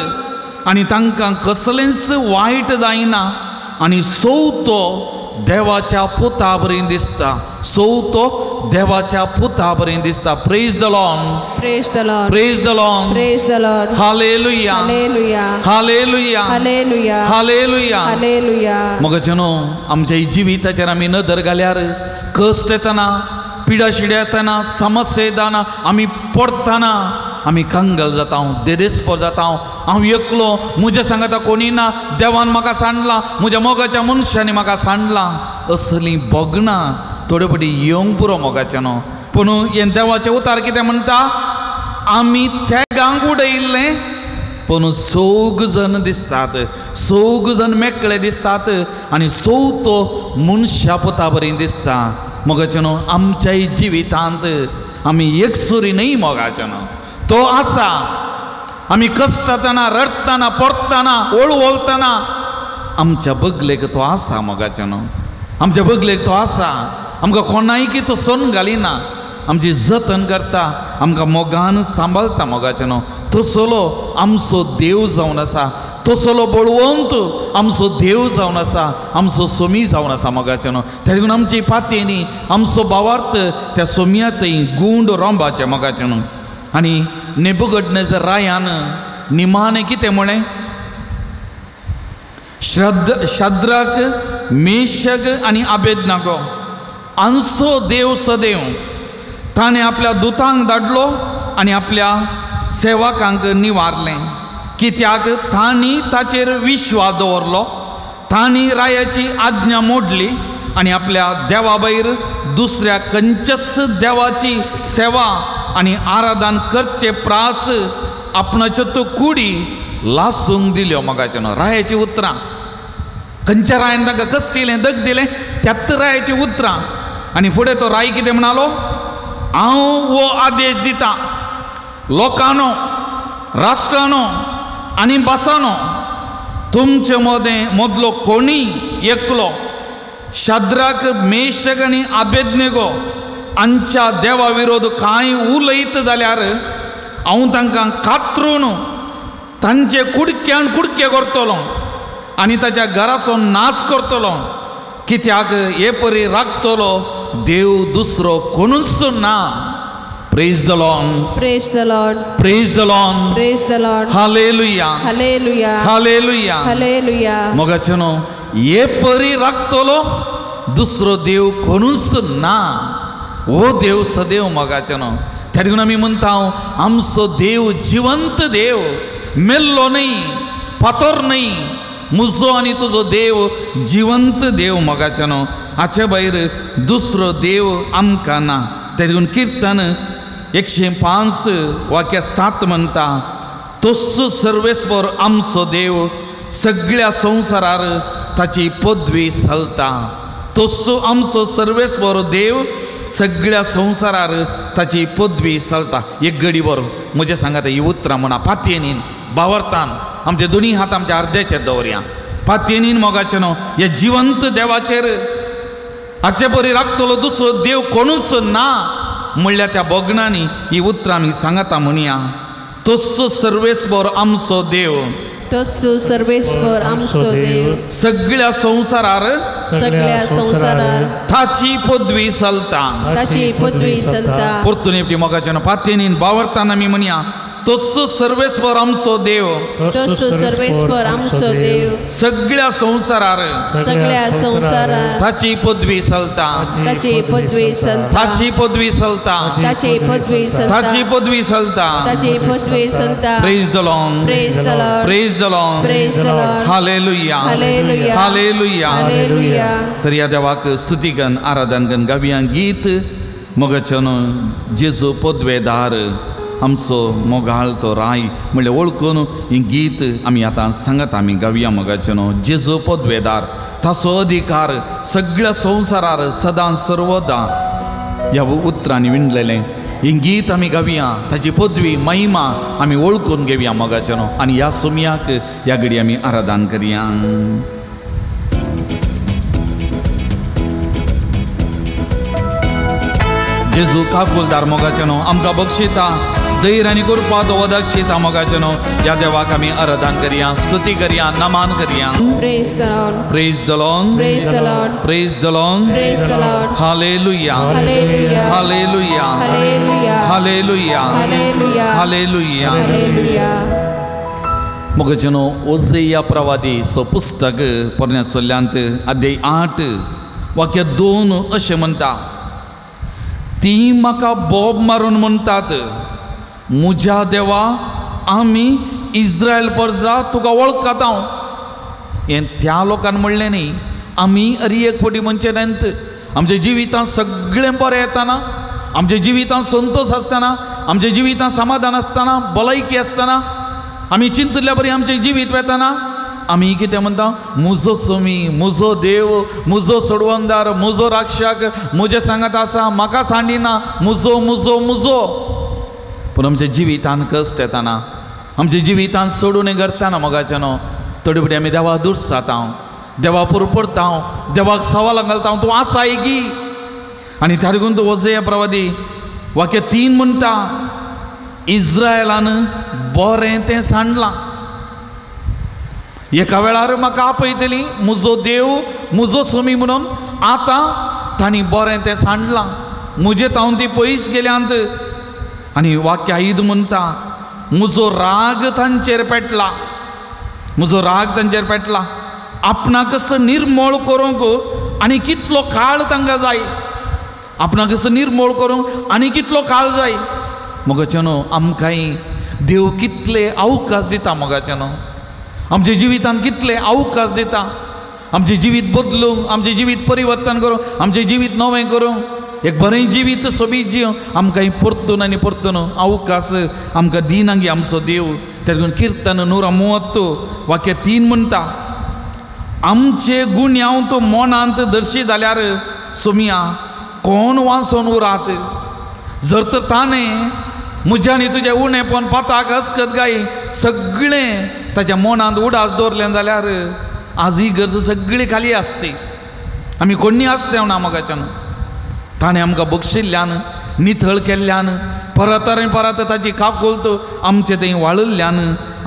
आनी तांकां कसलेंच वायट जायना आनी सोवतो देवाच्या पुता बरी दिसता सोवतो देवाच्या पुता बरी दिसता. Praise the Lord. Praise the Lord. Praise the Lord. Praise the Lord. Hallelujah. Hallelujah. Hallelujah. Hallelujah. Hallelujah. Hallelujah. मगचें न्हू आमच्या जिविताचेर आमी नदर घाल्यार कश्ट येतना पिडा शिड्या येतना समस्या येतना आमी पडटना आमी कंगल जाता देदेस्पर जाता. हांव एकलो म्हज्या सांगाता कोणी ना देवान म्हाका सांडलां म्हज्या मोगाच्या मनशांनी म्हाका सांडलां असलीं भोगणां थोडे फावटी येवंक पुरो मोगाचें न्हू. पूण हें देवाचें उतार कितें म्हणटा आमी तेगांक उडयल्लें पूण सोग जण दिसतात सोग जण मेकळे दिसतात आनी सोवतो मनशा पुता बरी दिसता. मोगाचें न्हू आमच्याय जिवितांत आमी एकसुरी न्हय मोगाचें न्हू तो आसा. आमी कश्टतना रडटना पडटना वळवळटना आमच्या बगलेक तो आसा मोगाचें न्हू आमच्या बगलेक तो आसा. आमकां कोणायकी तो सोन घालिना आमची जतन करता आमकां मोगान सांबाळता मोगाचें न्हू. तसलो आमचो देव जावन आसा तसलो बळवंत आमचो देव जावन आसा आमचो सोमी जावन आसा मोगाचें न्हू. तेका लागून आमची पातयेनी आमचो भावार्थ त्या सोम्या थंय गुंड रोंबाचें मोगाचें न्हू. आनी नेबुकदनेझर रायान निमाणें कितें म्हळें शाद्राक मेशग आनी आबेदनागो आमचो देव सदैव ताणें आपल्या दुतांक धाडलो आनी आपल्या सेवकांक निवारलें कित्याक तांणी ताचेर विश्वास दवरलो तांणी रायाची आज्ञा मोडली आनी आपल्या देवा भायर दुसऱ्या खंयच्याच देवाची सेवा आनी आराधन करचे प्रास आपणाच्यो त्यो कुडी लासूंक दिल्यो. मोगाचें न्हू रायाची उतरां खंयच्या रायान तांकां कश्ट दिलें दग दिलें त्याच रायाची उतरां. आनी फुडें तो राय कितें म्हणालो हांव हो आदेश दिता लोकांनो राष्ट्रानो आनी भासानो तुमचे मदें मदलो कोणी एकलो शाद्राक मेशक आनी आबेदनेगो हांच्या देवा विरोध कांय उलयत जाल्यार हांव तांकां कातरून तांचे कुडक्यान कुडके करतलो आनी ताच्या घरासून नाच करतलो कित्याक हे परी राखतलो देव दुसरो कोणूच ना. Praise the Lord. Praise the Lord. Praise the Lord. Praise the Lord. Hallelujah. Hallelujah. Hallelujah. Hallelujah. मोगाचेनो हे परी राखतलो दुसरो देव कोणूच ना. हो देव सदैव मोगाचेनो. त्या देखून आमी म्हणटा आमचो देव जिवंत देव मेल्लो न्हय फातर न्हय. मुजो आनी तुजो देव जिवंत देव मोगाचेनो. हाचे भायर दुसरो देव आमकां ना. त्या देखून किर्तन 105 वाक्य 7 म्हणटा तोच सर्वेस्पर आमचो देव सगळ्या संवसारार ताची पदवी चलता. तोच आमचो सर्वेस्पर देव सगळ्या संवसारार ताची पदवी चलता. एक गडी बरो म्हजें सांगाता ही उतरां म्हणा पातयेनीन बावरतान आमचे दोनी हात आमच्या अर्द्याचेर दवरया. पातयेनीन मोगाचें न्हू ह्या जिवंत देवाचेर हाचे परी राखतलो दुसरो देव कोणूच ना म्हणल्यार त्या भोगणांनी ही उतरां आमी सांगता म्हणया तोच सर्वेस्पर आमचो देव तोच सर्वेस्पर आमचो देव सगळ्या संवसारार सगळ्या संवसारार ताची पदवी चलता ताची पदवी चलता. परतून एकटी मोगाचें पातयेनीन बावरताना आमी म्हणया तोच सर्वेस्पर आमचो देव तोच सर्वेस्पर आमचो देव सगळ्या संवसारार सगळ्या संवसारार ताची पदवी चलता ताची पदवी चलता ताची पदवी चलता ताची पदवी चलता ताची पदवी चलता ताची पदवी चलता. Praise the Lord. Praise the Lord. Praise the Lord. Praise the Lord. Hallelujah. Hallelujah. Hallelujah. Hallelujah. तर ह्या देवाक स्तुती कन आराधन कन गावया गीत मोगाचें जेजू पदवेदार आमचो मोगाळ तो राय म्हणल्यार वळखून हें गीत आमी आतां सांगत आमी गावया मोगाचें न्हू जेजू पदवेदार ताचो अधिकार सगळ्या संवसारार सदां सर्वदा ह्या उतरांनी विणलेलें हें गीत आमी गावया. ताची पदवी महिमा आमी वळखून घेवया मोगाचें न्हू आनी ह्या सोमयाक ह्या घडी आमी आराधन करया. जेजू काकुलदार मोगाचें न्हू आमकां बक्षिता धैर्य आनी कृपा तो वदक्षिता मोगाचें न्हू ह्या देवाक आमी आराधन करया स्तुती करया नमन करया. Praise the Lord. Praise the Lord. Praise the Lord. Praise the Lord. Praise the Lord. Hallelujah. Hallelujah. Hallelujah. Hallelujah. Hallelujah. Hallelujah. Hallelujah. Hallelujah. मोगाचें न्हू ओझेया प्रवादी सो पुस्तक पोरण्या सोल्यांत अध्याय 8 वाक्य 2 अशें म्हणटा ती म्हाका बोब मारून म्हणटात मुज्या देवा आमी इस्रायल परजा तुका वळखता. हें त्या लोकान म्हणलें न्ही आमी अरी एक फावटी म्हणचें न्हय आमच्या जिवितांत सगळें बरें येताना आमच्या जिवितांत संतोश आसतना आमच्या जिवितांत समाधान आसतना भलायकी आसतना आमी चिंतल्या बरी आमचें जिवीत वेताना आमी कितें म्हणटा मुजो सोमी मुजो देव मुजो सोडवणदार मुजो राक्षक म्हजें सांगात आसा म्हाका सांडिना मुजो मुजो मुजो. पूण आमच्या जिवितान कश्ट येताना आमच्या जिवितान सोडून करतना मोगाचें न्हू थोडे फावटी आमी देवा दुर्साता देवा पुरपडता देवाक सवाल घालता तूं आसाय गी. आनी त्या देखून तूं वजया प्रवादी वाक्य 3 म्हणटा इस्रायलान बरें तें सांडलां. एका वेळार म्हाका आपयतली मुजो देव मुजो सोमी म्हणून आतां तांणी बरें तें सांडलां मुजे तावन ती पयस गेल्यांत. आनी वाक्य ईद म्हणटा मुजो राग तांचेर पेटला मुजो राग तांचेर पेटला आपणाकच निर्मोळ करूंक आनी कितलो काळ तांकां जाय, आपणाकच निर्मोळ करूंक आनी कितलो काळ जाय. मोगाच्यानो आमकांय देव कितले अवकाश दिता. मोगाच्यानो आमच्या जिवितान कितले अवकाश दिता, आमचें जिवीत बदलूंक, आमचें जिवीत परिवर्तन करूंक, आमचें जिवीत नवें करूंक, एक बरें जिवीत सोबीत जीव आमकां परतून आनी परतून अवकाश आमकां दिना गे आमचो देव. तेका किर्तन 130 वाक्य 3 म्हणटा, आमचे गुन्यांव तो मनांत दर्शी जाल्यार सोमिया कोण वाचोन उरात. जर तर ताणें म्हज्या आनी तुजें उणेपण पाताक अस्कत गाय सगळें ताच्या मनांत उडास दवरलें जाल्यार आज ही गरज सगळी खाली आसती, आमी कोण्णी आसते ना. मोगाच्यान ताणें आमकां बक्षिल्ल्यान, निथळ केल्ल्यान, परत आनी परत ताची काकुळट आमचे थंय वाळिल्ल्यान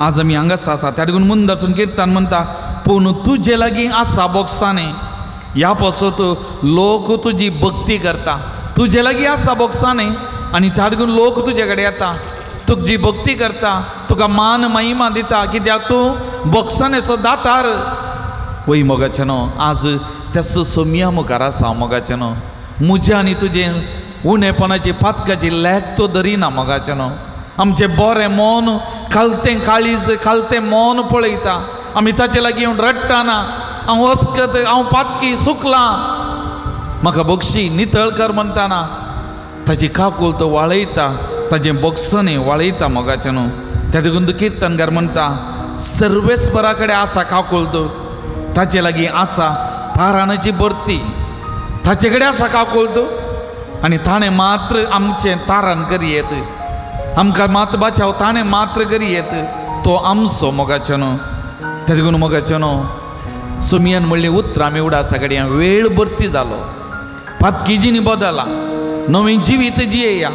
आज आमी हांगासर आसा. त्या देखून मुंदरसून किर्तन म्हणटा, पूण तुजे लागीं आसा बोगसाने ह्या पासत लोक तुजी भक्ती करता. तुजे लागीं आसा बोगसाने आनी त्या देखून लोक तुजे कडेन येता, तुजी भक्ती करता, तुका मान महिमा दिता, कित्याक तूं बोगसानेचो दातार. वय मोगाच्यानो आज त्या सोमिया मुखार आसा. मोगाच्यानो म्हजें आनी तुजें उणेपणाची पातकाची लेख तो धरिना. मोगाच्यानो आमचें बरें मन खालतें काळीज खालतें मन पळयता, आमी ताचे लागीं येवन रडटाना हांव अस्कत, हांव पातकी सुकलां, म्हाका बक्षी नितळ कर म्हणटाना ताची काकूल तो वाळयता, ताजें बक्षणे वाळयता. मोगाच्यानो त्या देखून तो किर्तनकार म्हणटा, सर्वेस्परा कडेन आसा काकूल तो, ताचे लागीं आसा ताराणाची भरती, ताचे कडेन आसा काकूल तो आनी ताणें मात्र आमचें तारण करयेत, आमकां मात बाचाव ताणें मात्र करयेत, तो आमचो. मोगाच्यानो त्या देखून मोगाच्यानो सोमियान म्हणलें उतरां आमी उडासा कडेन वेळ भरती जालो, पातकी जिणी बदला, नवें जिवीत जियेया.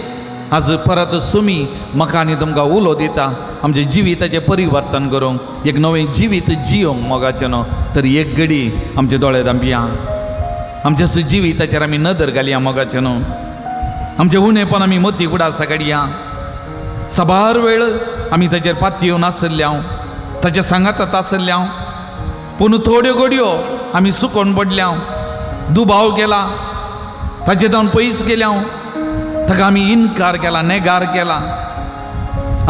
आज परत सुमी म्हाका आनी तुमकां उलो दिता आमचें जिविताचें परिवर्तन करूंक, एक नवें जिवीत जियोंक. मोगाच्यानो तर एक घडी आमचे दोळे धांपया, आमच्या जिविताचेर आमी नदर घालया. मोगाच्यानो आमचें उणेपण आमी मोती उडासा काडया. साबार वेळ आमी ताचेर पातयेवन आसल्ल्या, ताच्या सांगातात आसल्ल्या, पूण थोड्यो घडयो आमी सुकोन पडल्या, दुबाव केला, ताचे जावन पयस गेल्या, ताका आमी इनकार केला, नेगार केला,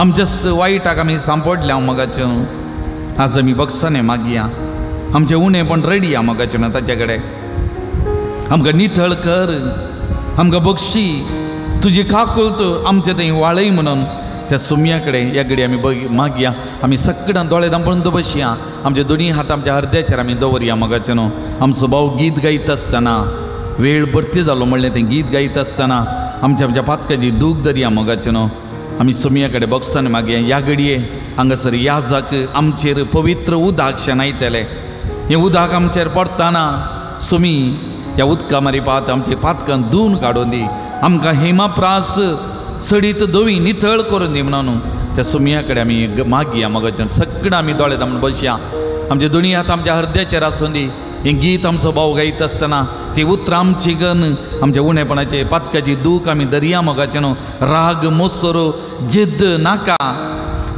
आमच्या वायटाक आमी सांपडल्या. मोगाच्यो आज आमी बक्षाने मागया, आमचें उणेपण रडया. मोगाच्यो ना ताचे कडेन आमकां निथळ कर, आमकां बक्षी, तुजी काकुळट आमचे थंय वाळय म्हणून त्या सोम्या कडेन ह्या घडी आमी मागया. आमी सगळ्यां दोळे धांपून बसया, आमचे दोनी हात आमच्या अर्द्याचेर आमी दवरया. मोगाच्यो न्हू आमचो भाव गीत गायत आसतना वेळ भरती जालो म्हणलें तें गीत गायत आसतना आमच्या आमच्या पातकाची दूख धरया. मोगाच्यो न्हू आमी सोम्या कडेन बक्षान मागया. ह्या घडये हांगासर याजाक आमचेर पवित्र उदक शेणायतले, हें उदक आमचेर पडटना सोमी ह्या उदका मारी पात आमचे पातकां धुवन काडून दी, आमकां हेमा प्रास सडीत धवी नितळ करून दी म्हणून त्या सोम्या कडेन आमी मागया. मोगाच्यान सगळें आमी दोळे धांपून बसया, आमचे दोनी हात आमच्या हृदयाचेर आसून दी. हें गीत आमचो भाव गायत आसतना ती उतरां आमची गन आमच्या उणेपणाचे पातकाची दूख आमी दर्या. मोगाचें न्हू राग मोसरो जिद्द नाका,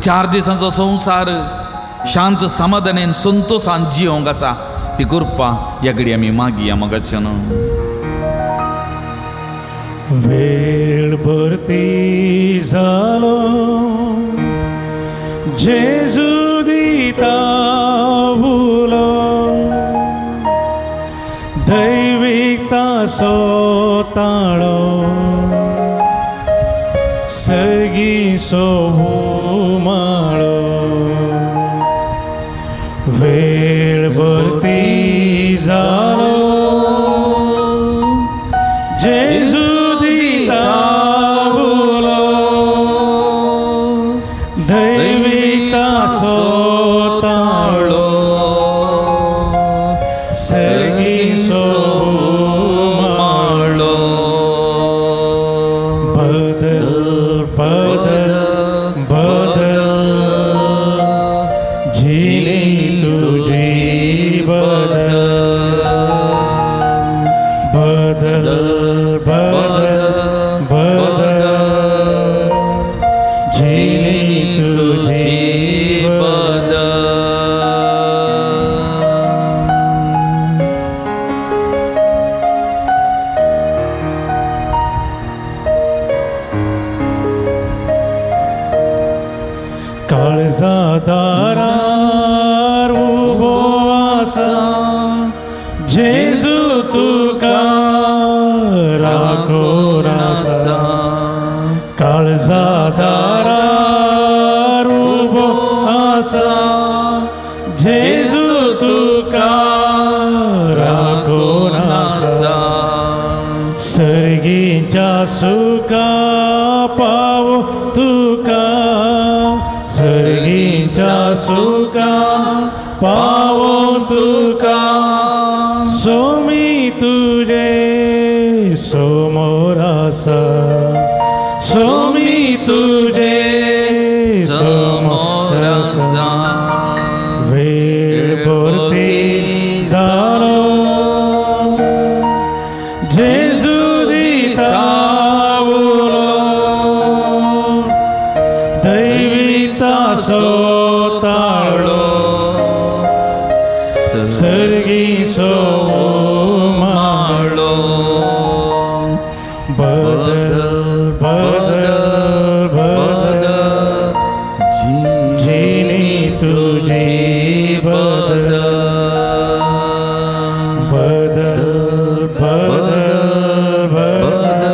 4 दिसांचो संवसार शांत समाधानेन संतोशान जियोंक आसा ती कृपा ह्या घडी आमी मागया. मोगाचें न्हू वेळ भरती जालो जेजू दिता उलो, दैवीक तासो ताळो सगी सोमाळो. वेळ भरती जालो जेजू दिता उलो, दैवीक तासो ताळो सगी सोमाळो. बदल बदल बदल जिणी तुझी बदल, बदल बदल बदल जिणी तुझी बदल. दारार उबो आसा जेजू तुका राखून आसा काळजा दारार उबो आसा जेजू तुका राखून आसा सर्गीच्या सुखा पावो तुका सर्गीच्या सुखा पावो तुका सोमी तुझे समोर आसा सोमी तुझे समोर आसा वेळ पुरती जालो जेजू दिता उलो दैविताचो ताळो सर्गीचो माळो बदल बदल बदल जिनी तुझी बदल बदल बदल बदल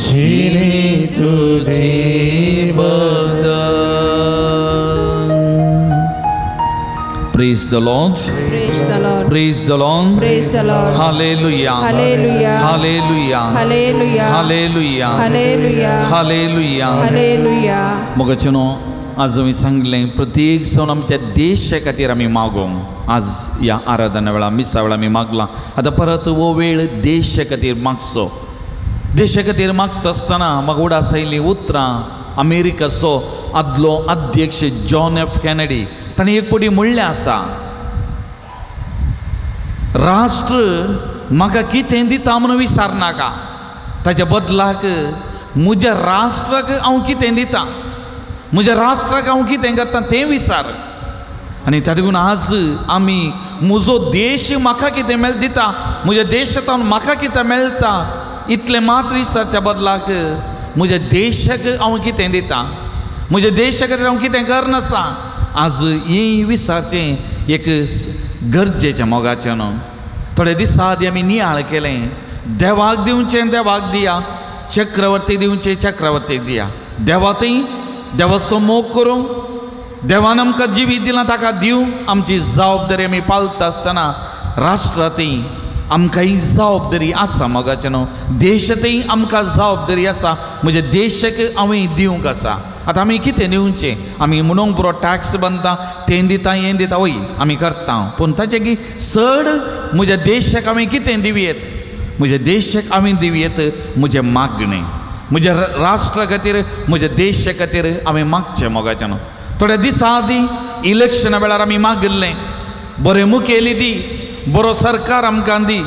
जिनी तुझी बदल. Praise the Lord. Praise the Lord. Praise the Lord. Praise the Lord. Hallelujah. Hallelujah. Hallelujah. Hallelujah. Hallelujah. Hallelujah. Hallelujah. Hallelujah. मोगाचेनो आज आमी सांगलें प्रत्येक सण आमच्या देशा खातीर आमी मागोवंक आज ह्या आराधना वेळा मिसा वेळा आमी मागलां. आतां परत हो वेळ देशा खातीर मागचो. देशा खातीर मागता आसतना म्हाका उडास आयलीं उतरां अमेरिकाचो आदलो अध्यक्ष जॉन एफ कॅनेडी ताणें एक पटी म्हणलें आसा, राष्ट्र म्हाका कितें दिता म्हणून विचारनाका, ताच्या बदलाक म्हज्या राष्ट्राक हांव कितें दिता, म्हज्या राष्ट्राक हांव कितें करता तें विचार. आनी ताका लागून आज आमी म्हजो देश म्हाका कितें मेळ दिता, म्हज्या देशांत म्हाका कितें मेळटा इतलें मात्र विचारच्या बदलाक म्हज्या देशाक हांव कितें दिता, म्हज्या देशा खातीर हांव कितें करनासा, आज हें विचारचें एक गरजेचें मोगाचें न्हू. थोडे दिसा आदी आमी नियाळ केलें, देवाक दिवचें देवाक दिया, चक्रवर्ती दिवचें चक्रवर्तीक दिया, देवा थंय देवाचो मोग करूंक, देवान आमकां जिवीत दिलां ताका दिवंक आमची जबाबदारी आमी पालता आसतना राष्ट्रांतय आमकां ही जबाबदारी आसा मोगाचें न्हू, देशांतय आमकां जबाबदारी आसा, म्हज्या देशाक हांवें दिवंक आसा. आतां आमी कितें दिवचें, आमी म्हणूंक पुरो टॅक्स बांदता तें दिता हें दिता, वय आमी करता, पूण ताचें की चड म्हज्या देशाक हांवें कितें दिवयेत, म्हज्या देशाक हांवें दिवयेत म्हजें मागणें, म्हज्या राष्ट्रा खातीर म्हज्या देशा खातीर हांवें मागचें मोगाचें न्हू. थोड्या दिसां आदीं इलेक्शना वेळार आमी मागिल्लें बरें मुखेली दी, बरो सरकार आमकां दी,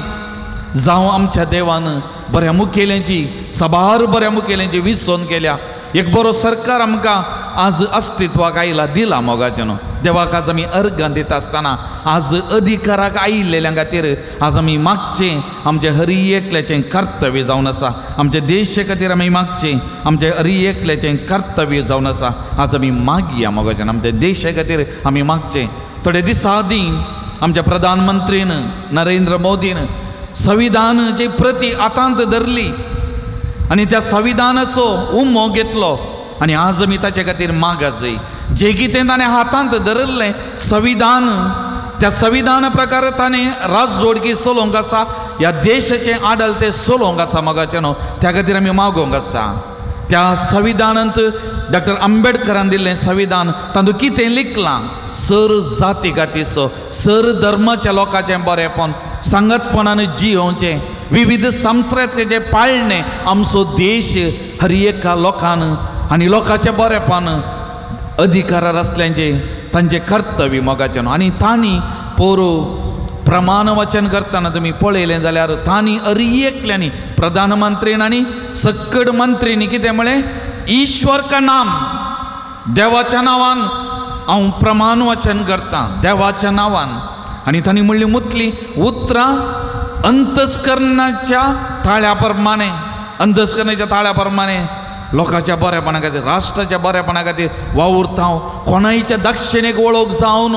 जावं आमच्या देवान बऱ्या मुखेल्यांची साबार बऱ्या मुखेल्यांची विसवण केल्या, एक बरो सरकार आमकां आज अस्तित्वाक आयला दिला मोगाचें न्हू. देवाक आज आमी अर्गां दिता आसतना आज अधिकाराक आयिल्ल्या खातीर आज आमी मागचें आमचें हरी एकल्याचें कर्तव्य जावन आसा, आमच्या देशा खातीर आमी मागचें आमचें हरी एकल्याचें कर्तव्य जावन आसा. आज आमी मागया मोगाचें, आमच्या देशा खातीर आमी मागचें. थोडे दिसां आदीं आमच्या प्रधानमंत्रीन नरेंद्र मोदीन संविधानाची प्रती हातांत धरली आनी त्या संविधानाचो उमो घेतलो आनी आज आमी ताचे खातीर मागाजय. जे कितें ताणें हातांत धरिल्लें संविधान, त्या संविधाना प्रकार ताणें राजजोडकी चलोवंक आसा, ह्या देशाचें आडलतें चलोवंक आसा मोगाचें न्हू, त्या खातीर आमी मागोवंक आसा. त्या संविधानांत डॉक्टर आंबेडकरान दिल्लें संविधान तातूंत कितें लिखलां, सर जाती कातीचो सर धर्माच्या लोकांचें बरेंपण सांगतपणान जियोवचें, विविध संस्कृतीचें पाळणें, आमचो देश हर एका लोकान आनी लोकांचें बरेंपण अधिकारार आसल्यांचें तांचें कर्तव्य मोगाचें न्हू. आनी तांणी पोरू प्रमाण वचन करतना तुमी पळयलें जाल्यार तांणी हर एकल्यांनी प्रधानमंत्रीन आनी सक्कड मंत्रींनी कितें म्हळें, ईश्वर का नाम, देवाच्या नांवान हांव प्रमाण वचन करता, देवाच्या नांवान. आनी तांणी म्हणली मुतली उतरां अंतस्करणाच्या ताळ्या प्रमाणे, अंतस्करणाच्या ताळ्या प्रमाणे लोकांच्या बरेपणा खातीर, राष्ट्राच्या बरेपणा खातीर वावुरता हांव. कोणायच्या दक्षिणेक वळख जावन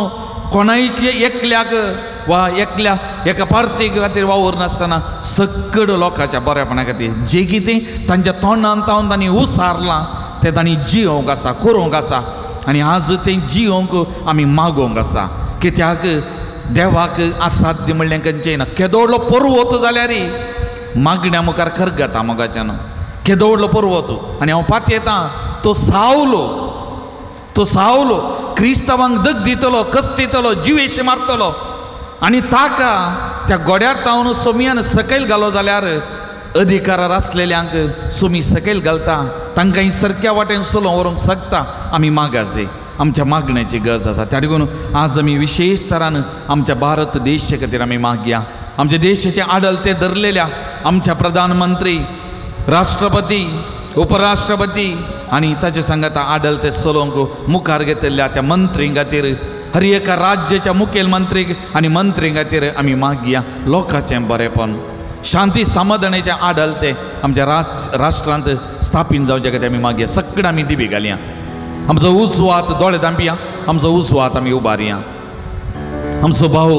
कोणायचे एकल्याक वा एकल्या एका पार्टी खातीर वावुरनासतना सगळ्या लोकांच्या बरेपणा खातीर जे कितें तांच्या तोंडान तावन तांणी उसारलां तें तांणी जियोंक आसा, करूंक आसा. आनी आज तें जियोंक आमी मागोवंक आसा. कित्याक देवाक असाध्य म्हणलें खंयचें ना. केदो व्हडलो पर्वत जाल्यार मागण्या मुखार खरगता मोगाच्यान, केदो व्हडलो पर्वत. आनी हांव पातयेतां तो सावलो, तो सावलो क्रिस्तांवांक दग दितलो, कस्तितलो, जिवेशे मारतलो आनी ताका त्या गोड्यार तावन सोमियान सकयल घालो जाल्यार अधिकारार आसलेल्यांक सोमी सकयल घालता, तांकां सारक्या वाटेन चलोवन व्हरूंक शकता. आमी मागाचे, आमच्या मागण्याची गरज आसा. त्या देखून आज आमी विशेश तरान आमच्या भारत देशा खातीर आमी मागया. आमच्या देशाचे आडलते धरलेल्या आमच्या प्रधानमंत्री, राष्ट्रपती, उपराष्ट्रपती आनी ताचे सांगाता आडलते चलोवंक मुखार घेतिल्ल्या त्या मंत्रीं खातीर, हर एका राज्याच्या मुखेल मंत्रीक आनी मंत्रीं खातीर आमी मागया. लोकांचें बरेपण, शांती समाधानाचें आडलते आमच्या राष्ट्रांत स्थापीत जावचे खातीर आमी मागया. सगळें आमी दिबी घालया, आमचो उजवात दोळे धांपया, आमचो उजवात आमी उबारया. आमचो भाऊ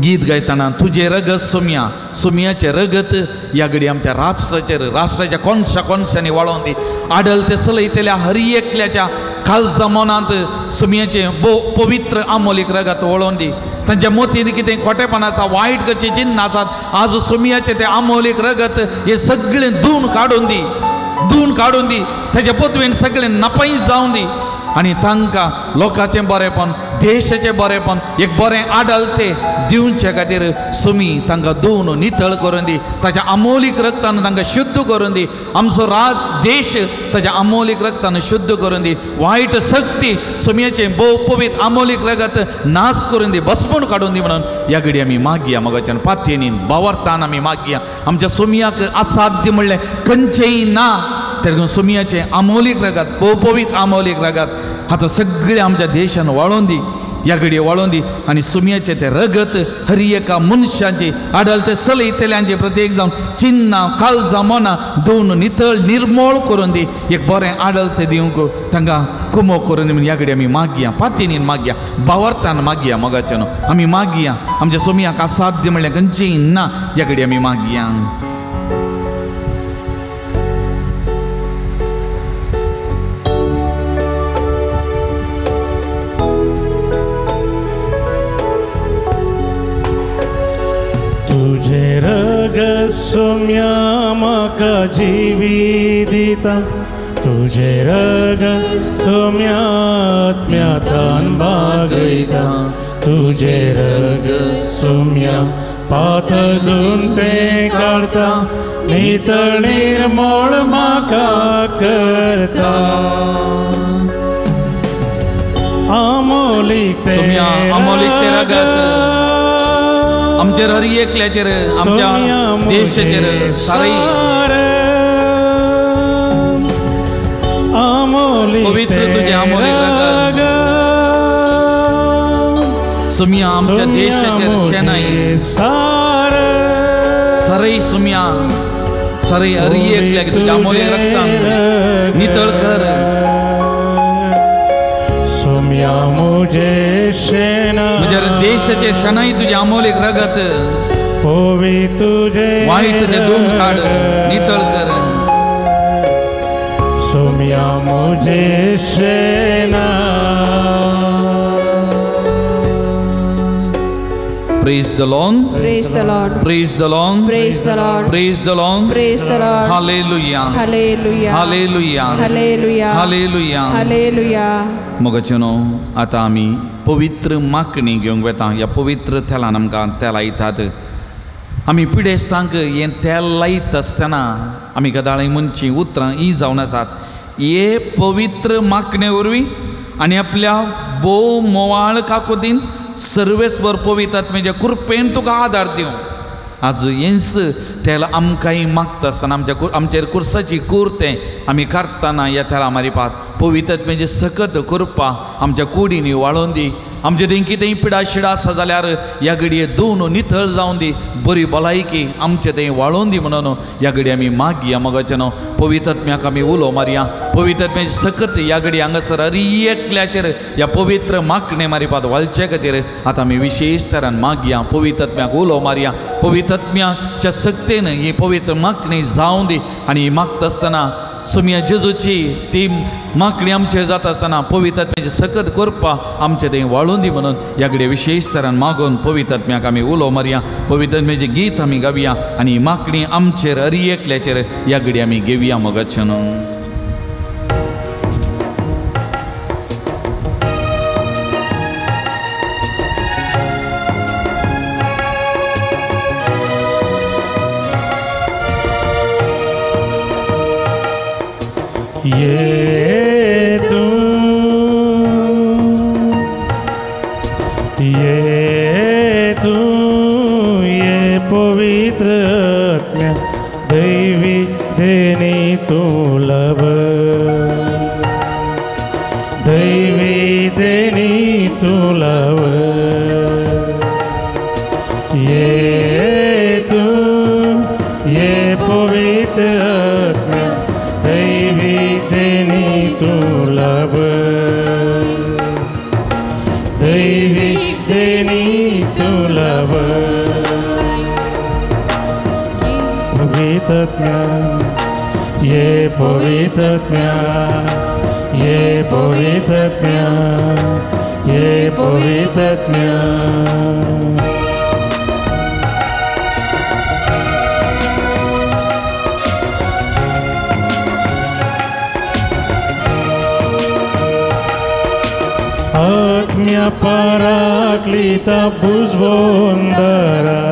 गीत गायतना तुजें रगत सोमया, सोमयाचें रगत ह्या घडी आमच्या राष्ट्राचेर, राष्ट्राच्या कोनशा कोनशांनी वाळोवन दी. आडल ते सलयतल्या हर एकल्याच्या खालसा मनांत सोमयाचें भोव पवित्र आमोलीक रगत वळोवन दी. तांच्या मोतीन कितें खोटेपणाचा वायट करचे चिन्न आसात, आज सोमयाचें तें आमोलीक रगत हें सगळें धुवन काडून दी, धुवन काडून दी. ताच्या पोतवेन सगळें नपायस जावन दी आनी तांकां लोकांचें बरेपण, देशाचें बरेपण, एक बरें आडलते दिवचे खातीर सुमी तांकां धुवन नितळ करून दी. ताच्या अमोलीक रक्तान तांकां शुद्ध करून दी. आमचो राज देश ताच्या अमोलीक रक्तान शुद्ध करून दी. वायट शक्ती सुमयाचें भोव पवित्र अमोलीक रगत नाश करून दी, बसपूण काडून दी म्हणून ह्या घडी आमी मागया. मोगाच्यान पातयेनीन बावरतान आमी मागया. आमच्या सुमयाक असाध्य म्हणलें खंयचेंय ना. तें सुमयाचें अमोलीक रगत, भोव पवित्र अमोलीक रगत आतां सगळें आमच्या देशान वाळोवन दी, ह्या घडये वाळोवन दी. आनी सुमयाचें तें रगत हर एका मनशाची आडल ते सलयतल्यांचे प्रत्येक जावन चिन्नां, काळजां, मनां धुवन नितळ निर्मोळ करून दी. एक बरें आडल तें दिवंक तांकां कुमो करून दी म्हणून ह्या घडये आमी मागया. पातयेनीन मागया, बावरतान मागया. मोगाच्यान आमी मागया. आमच्या सोमयाक असाध्य म्हणल्यार खंयचीय ना. ह्या घडये आमी मागया. तुझे रगत सोम्या म्हाका जिवी दिता, तुझे रगत सोम्या आत्म्यातान बागयता, तुझे रगत सोम्या पातक धुवन तें काडता, नितळ निर्मळ म्हाका करता. आमोलीक सोम्या, आमोलीक तें रगत आमचेर हर एकल्याचेर, आमच्या देशाचेर सारय पवित्र तुजें आमोलीक रगत सोम्या आमच्या देशाचेर शेनाय सारय सोम्या, सारय हर एकल्याक तुज्या आमोलीक रगतान नितळ कर. सोम्या मुझे शेना, म्हज्या देशाचे शेनाय तुजें अमोलीक रगत तुझे वायट ते धुवन काड, नितळ कर. सोम्या मुझे शेना. Praise the Lord. Praise the Lord. Praise the Lord. Praise the Lord. Praise the Lord. Praise the Lord. Hallelujah. Hallelujah. Hallelujah. Hallelujah. Hallelujah. Hallelujah. मोगाचेनो आतां आमी पवित्र मागणी घेवंक वता. ह्या पवित्र तेलान आमकां तेल लायतात. आमी पिडेस्तांक हें तेल लायत आसतना आमी गदाळी म्हणचीं उतरां ही जावन आसात. हे पवित्र मागणे वरवीं आनी आपल्या भोव मोवाळ काकुतीन सर्वेस्पर पवित्र आत्म्याच्या कृपेन तुका आदार दिवं. आज हेंच तेल आमकांय मागता आसतना आमच्या आमचेर कुर्साची कूर तें आमी काडटना ह्या तेला मारिपात पवित्र आत्म्याची सकत कृपा आमच्या कुडींनी वाळोवन दी. आमचे थंय कितेंय पिडा शिडा आसा जाल्यार ह्या घडये दोन नितळ जावन दी, बरी भलायकी आमचे थंय वाळोवन दी म्हणून ह्या घडये आमी मागया मोगाचें न्हू. पवित्रत्म्याक आमी उलो मारया. पवित्रत्म्याची सकत ह्या घडये हांगासर हर एकल्याचेर ह्या पवित्र मागणे मारिपात वाळचे खातीर आतां आमी विशेश तरान मागया. पवित्रत्म्याक उलो मारया. पवित्रत्म्याच्या सक्तेन ही पवित्र मागणी जावन दी आनी मागता आसतना सोमया जेजूची ती मागणी आमचेर जाता आसतना पवित्रत्म्याची सकत करपा आमचे थंय वाळून दी म्हणून ह्या घडये विशेश तरान मागून पवित्रत्म्याक आमी उलो मारया. पवित्रत्म्याचें गीत आमी गावया आनी मागणी आमचेर हर एकल्याचेर ह्या घडये आमी घेवया मोगाचें न्हू. ये तू ये तू ये पवित्र आत्म्या दैवी देणी तू लभ, दैवी देणी तू लभ. ये तू ये पवित्र आत्म्या दैवी देणी तू लाभ, दैवी देणी तू लाभ. पवित्रत्म्या ये पवित्रत्म्या ये पवित्रत्म्या ये पवित्रत्म्या. आत्म्या पराक्लिता बुजवंदरा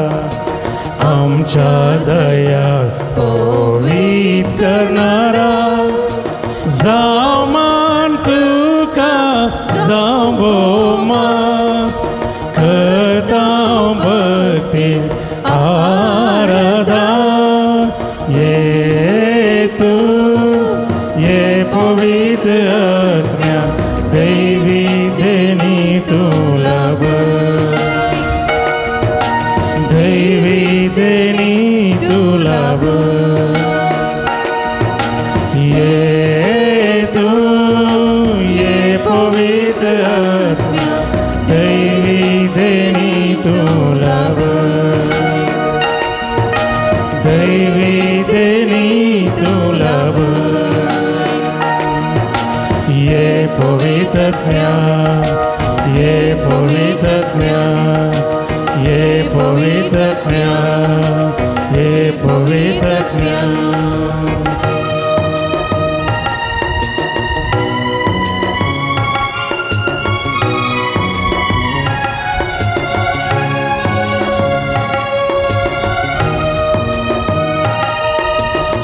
आमच्या दया पवित करणारा, जाव मान तुका जाव मान करता भक्ती आराधा. ये तू ये पवित्र आत्म्या दैवी देणी तू लाभ, दैवी देणी तू लाभ. ये तू ये पवित्र आत्म्या दैवी देणी तू लाभ, दैवी देणी तू लाभ. ये पवित्रत्म्या ये पवित्रत्म्या ये पवित्रत्म्या ये पवित्रत्म्या.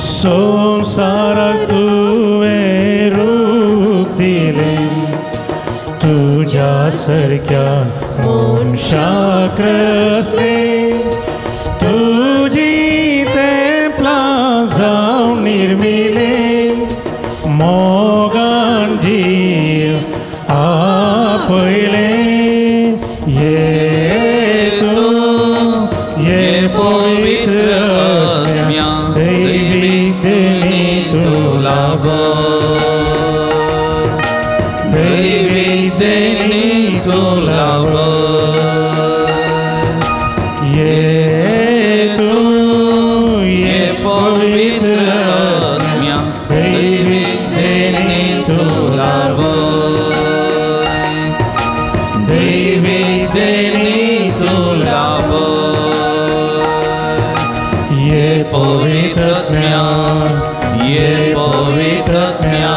संसाराक तुवें रूप दिलें तुज्या सारक्या मनशाक रचलें, तुजी तेंपलां जावन निर्मिलें, मोगान जीव आपयलें. ये तू ये पवित्र आत्म्या दैवी देणी तू लाभ, दैवी देणी तू लाभ. ये तू ये पवित्र आत्म्या दैवी देणी तू लाभ, दैवी देणी तू लाभ. ये पवित्रत्म्या ये पवित्रत्म्या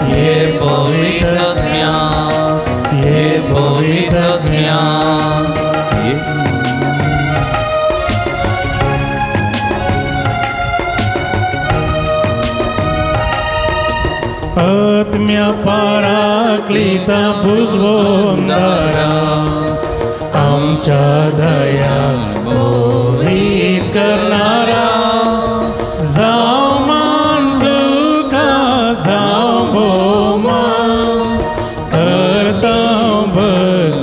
ये पवित्रत्म्या ये पवित्रत्म्या. आत्म्या पराक्लिता बुजवंदरा आमच्या दया मोहित करणारा, जाव मान तुका जाव भोवमान करता भक्ती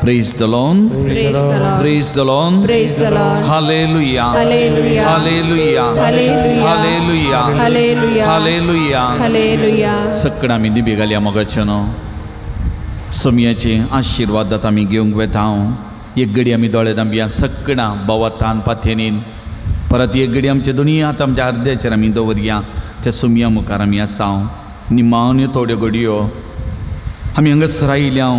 Praise the Lord. Praise the Lord. Praise the Lord. Praise the Lord. Hallelujah. Hallelujah. Hallelujah. Hallelujah. Hallelujah. Hallelujah. Hallelujah. Hallelujah. सकडां आमी दिबी घालया मोगाचें न्हू सोमयाचे आशिर्वाद आमी घेवंक वेता. एक घडी आमी दोळे दांबया सकडां बावातान पाथेनीन परत एक घडी आमचे दोनी हात आमच्या अर्द्याचेर आमी दवरया. त्या सोमया मुखार आमी आसा. निमाण्यो थोड्यो घडयो आमी हांगासर आयल्या.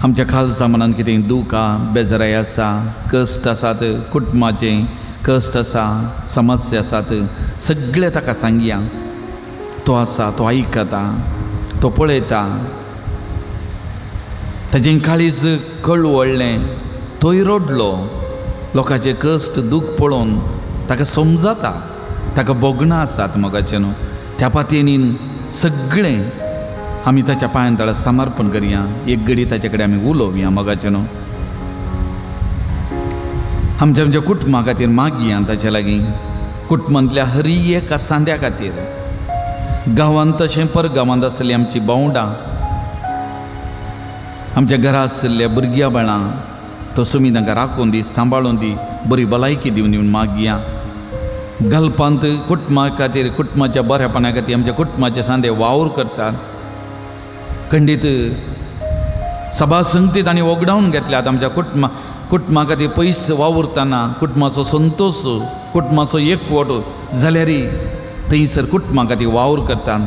आमच्या खालसा मनान कितें दूख बेजाराय आसा, कश्ट आसात, कुटुंबाचें कश्ट आसा, समस्या आसात, सगळें ताका सांगया. तो आसा, तो आयकता, तो पळयता. ताजें काळीज कळवळ्ळें, तोय रडलो. लोकांचे कश्ट दूख पळोवन ताका समजता, ताका भोगणां आसात मोगाचें न्हू. त्या पातयेनीन सगळें आमी ताच्या पांयां तळा समर्पण करया. एक घडी ताचे कडेन आमी उलोवया मोगाचें न्हू. आमच्या आमच्या कुटुंबा खातीर मागया ताचे लागीं, कुटुंबांतल्या हरी एका सांद्या खातीर, गांवांत तशें परगांवांत आसली आमची भावंडां, आमच्या घरा आशिल्ल्या भुरग्यां बाळां, तो सुमी तांकां राखून दी, सांबाळून दी, बरी भलायकी दिवन दिवन मागया. गल्पांत कुटुंबा खातीर, कुटुंबाच्या बऱ्यापणा खातीर आमच्या कुटुंबाचे सांदे वावर करतात. खंडीत सभा संगतीत आनी वगडावन घेतल्यात आमच्या कुटुंबा खातीर पयस वावुरतना कुटुंबाचो संतोश, कुटुंबाचो एकवट जाल्यार थंयसर कुटुंबा खातीर वावर करतात.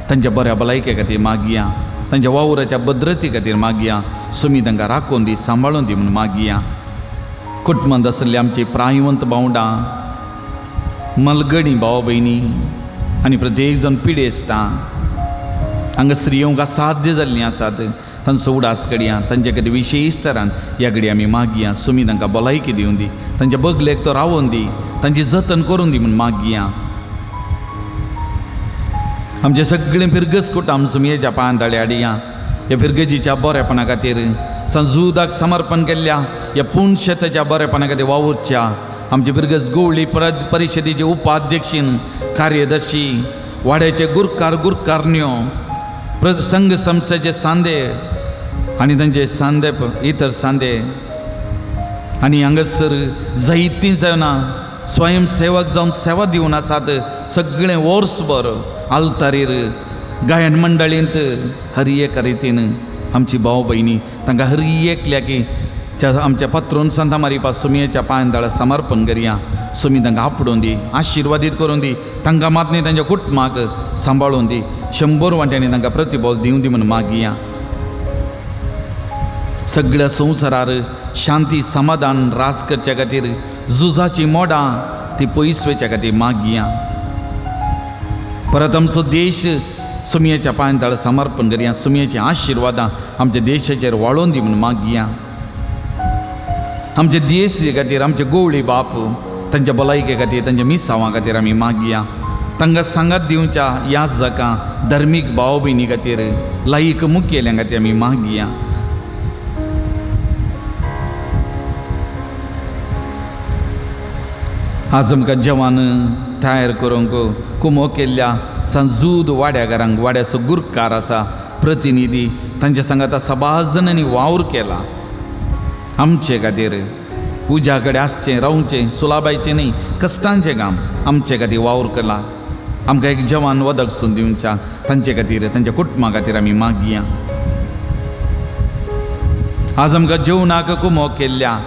तांच्या बऱ्या भलायके खातीर मागया, तांच्या वावराच्या भद्रते खातीर मागया. सुमी तांकां राखून दी, सांबाळून दी म्हूण मागया. कुटुंबांत आशिल्ली आमची प्रायवंत भावंडां, मलगडी भाव भयणी आनी प्रत्येक जण पिडेस्तां हांगासर येवंक असाध्य जाल्लीं आसात, तांचो उडास कडया. तांचे खातीर विशेश तरान ह्या घडी आमी मागया. सुमी तांकां भलायकी दिवन दी, तांच्या बगलेक तो रावोन दी, तांची जतन करून दी म्हूण मागया. आमचे सगळें फिरगस कुटाम सुमयेच्या पांयां ताळे हाडया. ह्या फिरगजीच्या बरेपणा खातीर संजुदाक समर्पण केल्ल्या ह्या पुणशेताच्या बरेपणा खातीर वावुरच्या आमचे फिरगस गोवळी परिशदेचे उपाध्यक्षीन, कार्यदर्शी, वाड्याचे गुरकार गुरकारण्यो, संघ संस्थेचे सांदे आनी तांचे सांदे इतर सांदे आनी हांगासर जायतीं जाणां स्वयंसेवक जावन सेवा दिवन आसात. सगळें वर्सभर आल्तारीर गायन मंडळींत हर एक रितीन आमची भाव भयणी तांकां हर एकल्याकी आमच्या पत्रून सांता मारिपा सुमयेच्या पांयां तळा समर्पण करया. सुमी तांकां आपडून दी, आशिर्वादीत करून दी, तांकां मात न्ही तांच्या कुटुंबाक सांबाळून दी, 100 वांट्यांनी तांकां प्रतिबल दिवं दी म्हूण मागया. सगळ्या संवसारार शांती समाधान राज करच्या खातीर झुजाची मोडां ती पयस वयच्या खातीर मागया. परत आमचो देश सुमयेच्या पांयां तळा समर्पण करया. सुमयेची आशिर्वादां आमच्या देशाचेर वाळोवन दी म्हूण मागया. आमच्या देश खातीर आमचे गोवळी बाप तांच्या भलायके खातीर, तांच्या मिसांवां खातीर आमी मागया. तांकां सांगात दिवच्या ह्या जाकां धर्मीक भाव भयणी खातीर, लायक मुखेल्यां खातीर आमी मागया. आज आमकां जेवण तयार करूंक कुमो केल्ल्या संजूद वाड्याघरांक, वाड्याचो गुरकार आसा प्रतिनिधी, तांच्या सांगाता सबाज जाणांनी वावर केला आमचे खातीर. उज्या कडेन आसचें रावचें सुलाबायचें न्ही, कश्टांचें काम आमचे खातीर वावर केला. आमकां एक जवान वदक सून दिवच्या तांचे खातीर, तांच्या कुटुंबा खातीर आमी मागया. आज आमकां जेवणाक कुमो केल्ल्या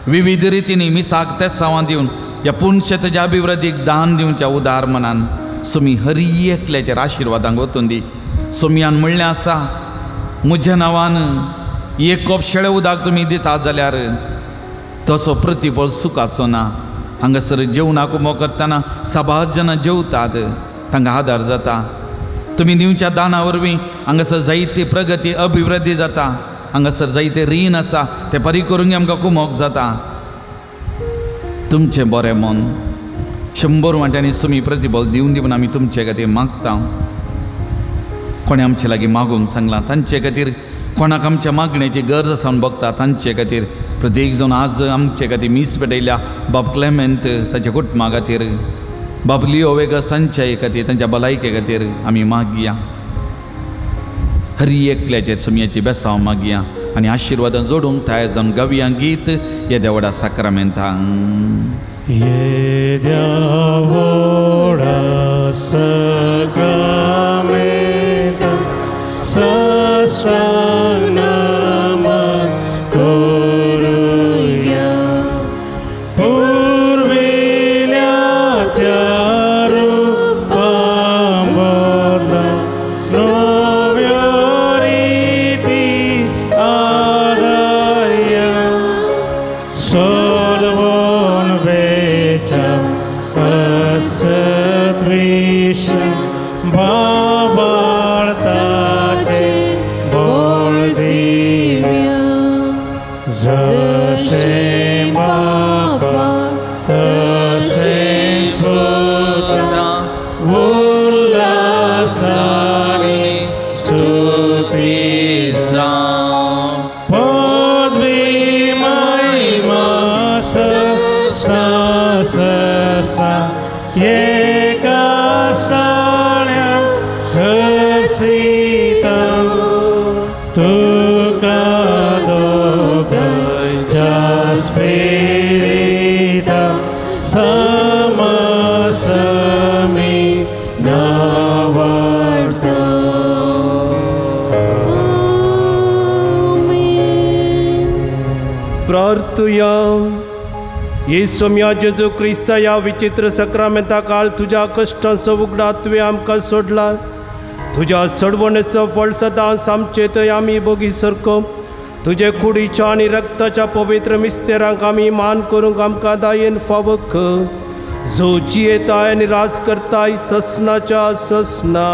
विविध रितींनी मिसाक तेसांवां दिवन ह्या पुणशेताच्या अभिवृद्धीक दान दिवच्या उदार मनान सुमी हरी एकल्याचेर आशिर्वादांक वतून दी. सुमयान म्हणलें आसा, म्हज्या नांवान एक कोप शेळे उदक तुमी दितात जाल्यार तसो प्रतिफळ सुखाचो ना. हांगासर जेवणाक उमो करतना सबाज जाणां जेवतात, तांकां आदार जाता. तुमी दिवच्या दाना वरवीं हांगासर जायती प्रगती अभिवृद्धी जाता. हांगासर जायते रीण आसा तें परी करूंक आमकां कुमोक जाता. तुमचें बरें मन 100 वांट्यांनी सुमी प्रतिबल दिवन दी म्हूण आमी तुमचे खातीर मागता. कोणें आमचे लागीं मागूंक सांगलां तांचे खातीर, कोणाक आमच्या मागण्याची गरज आसा म्हूण बगता तांचे खातीर, प्रत्येक जावन आज आमचे खातीर मीस पेटयल्या बाब क्लेमेंत ताच्या कुटुंबा खातीर, बाब लियो वेगस तांच्या खातीर, तांच्या भलायके खातीर आमी मागया. हर एकल्याचेर सुमयाची बेसांव मागया. आनी आशिर्वादां जोडूंक तयार जावन गावया गीत येद्या व्हडा साक्रामेंतांक. येद्या व्हडा साक्रामेंतांक साष्टांग नमन करुया, पुर्विल्या त्या रुपा बदला नव्यो रिती आदाया, सोडवून वेच्या असदृश बाबार्ताचे बोल दिव्या, जशें बापा तशें सुता उल्हासानी स्तुती जावं, पदवी महिमा सस्ना सस्ना एका स्थान्या हसीता, तुका दोगांच्या स्पिरिता समसमी नावर्ता. प्रार्थुया. येसोम्या जेजू क्रिस्ता ह्या विचित्र सक्रामेंता काळ तुज्या कश्टांचो उगडा तुवें आमकां सोडला, तुज्या सडवणेचो फळ सदांच आमचे थंय आमी बोगी सरको, तुजे कुडीच्या आनी रक्ताच्या पवित्र मिस्तेरांक आमी मान करूंक आमकां दायेन फावक, जो जियेताय आनी राज करताय ससनाच्या ससना.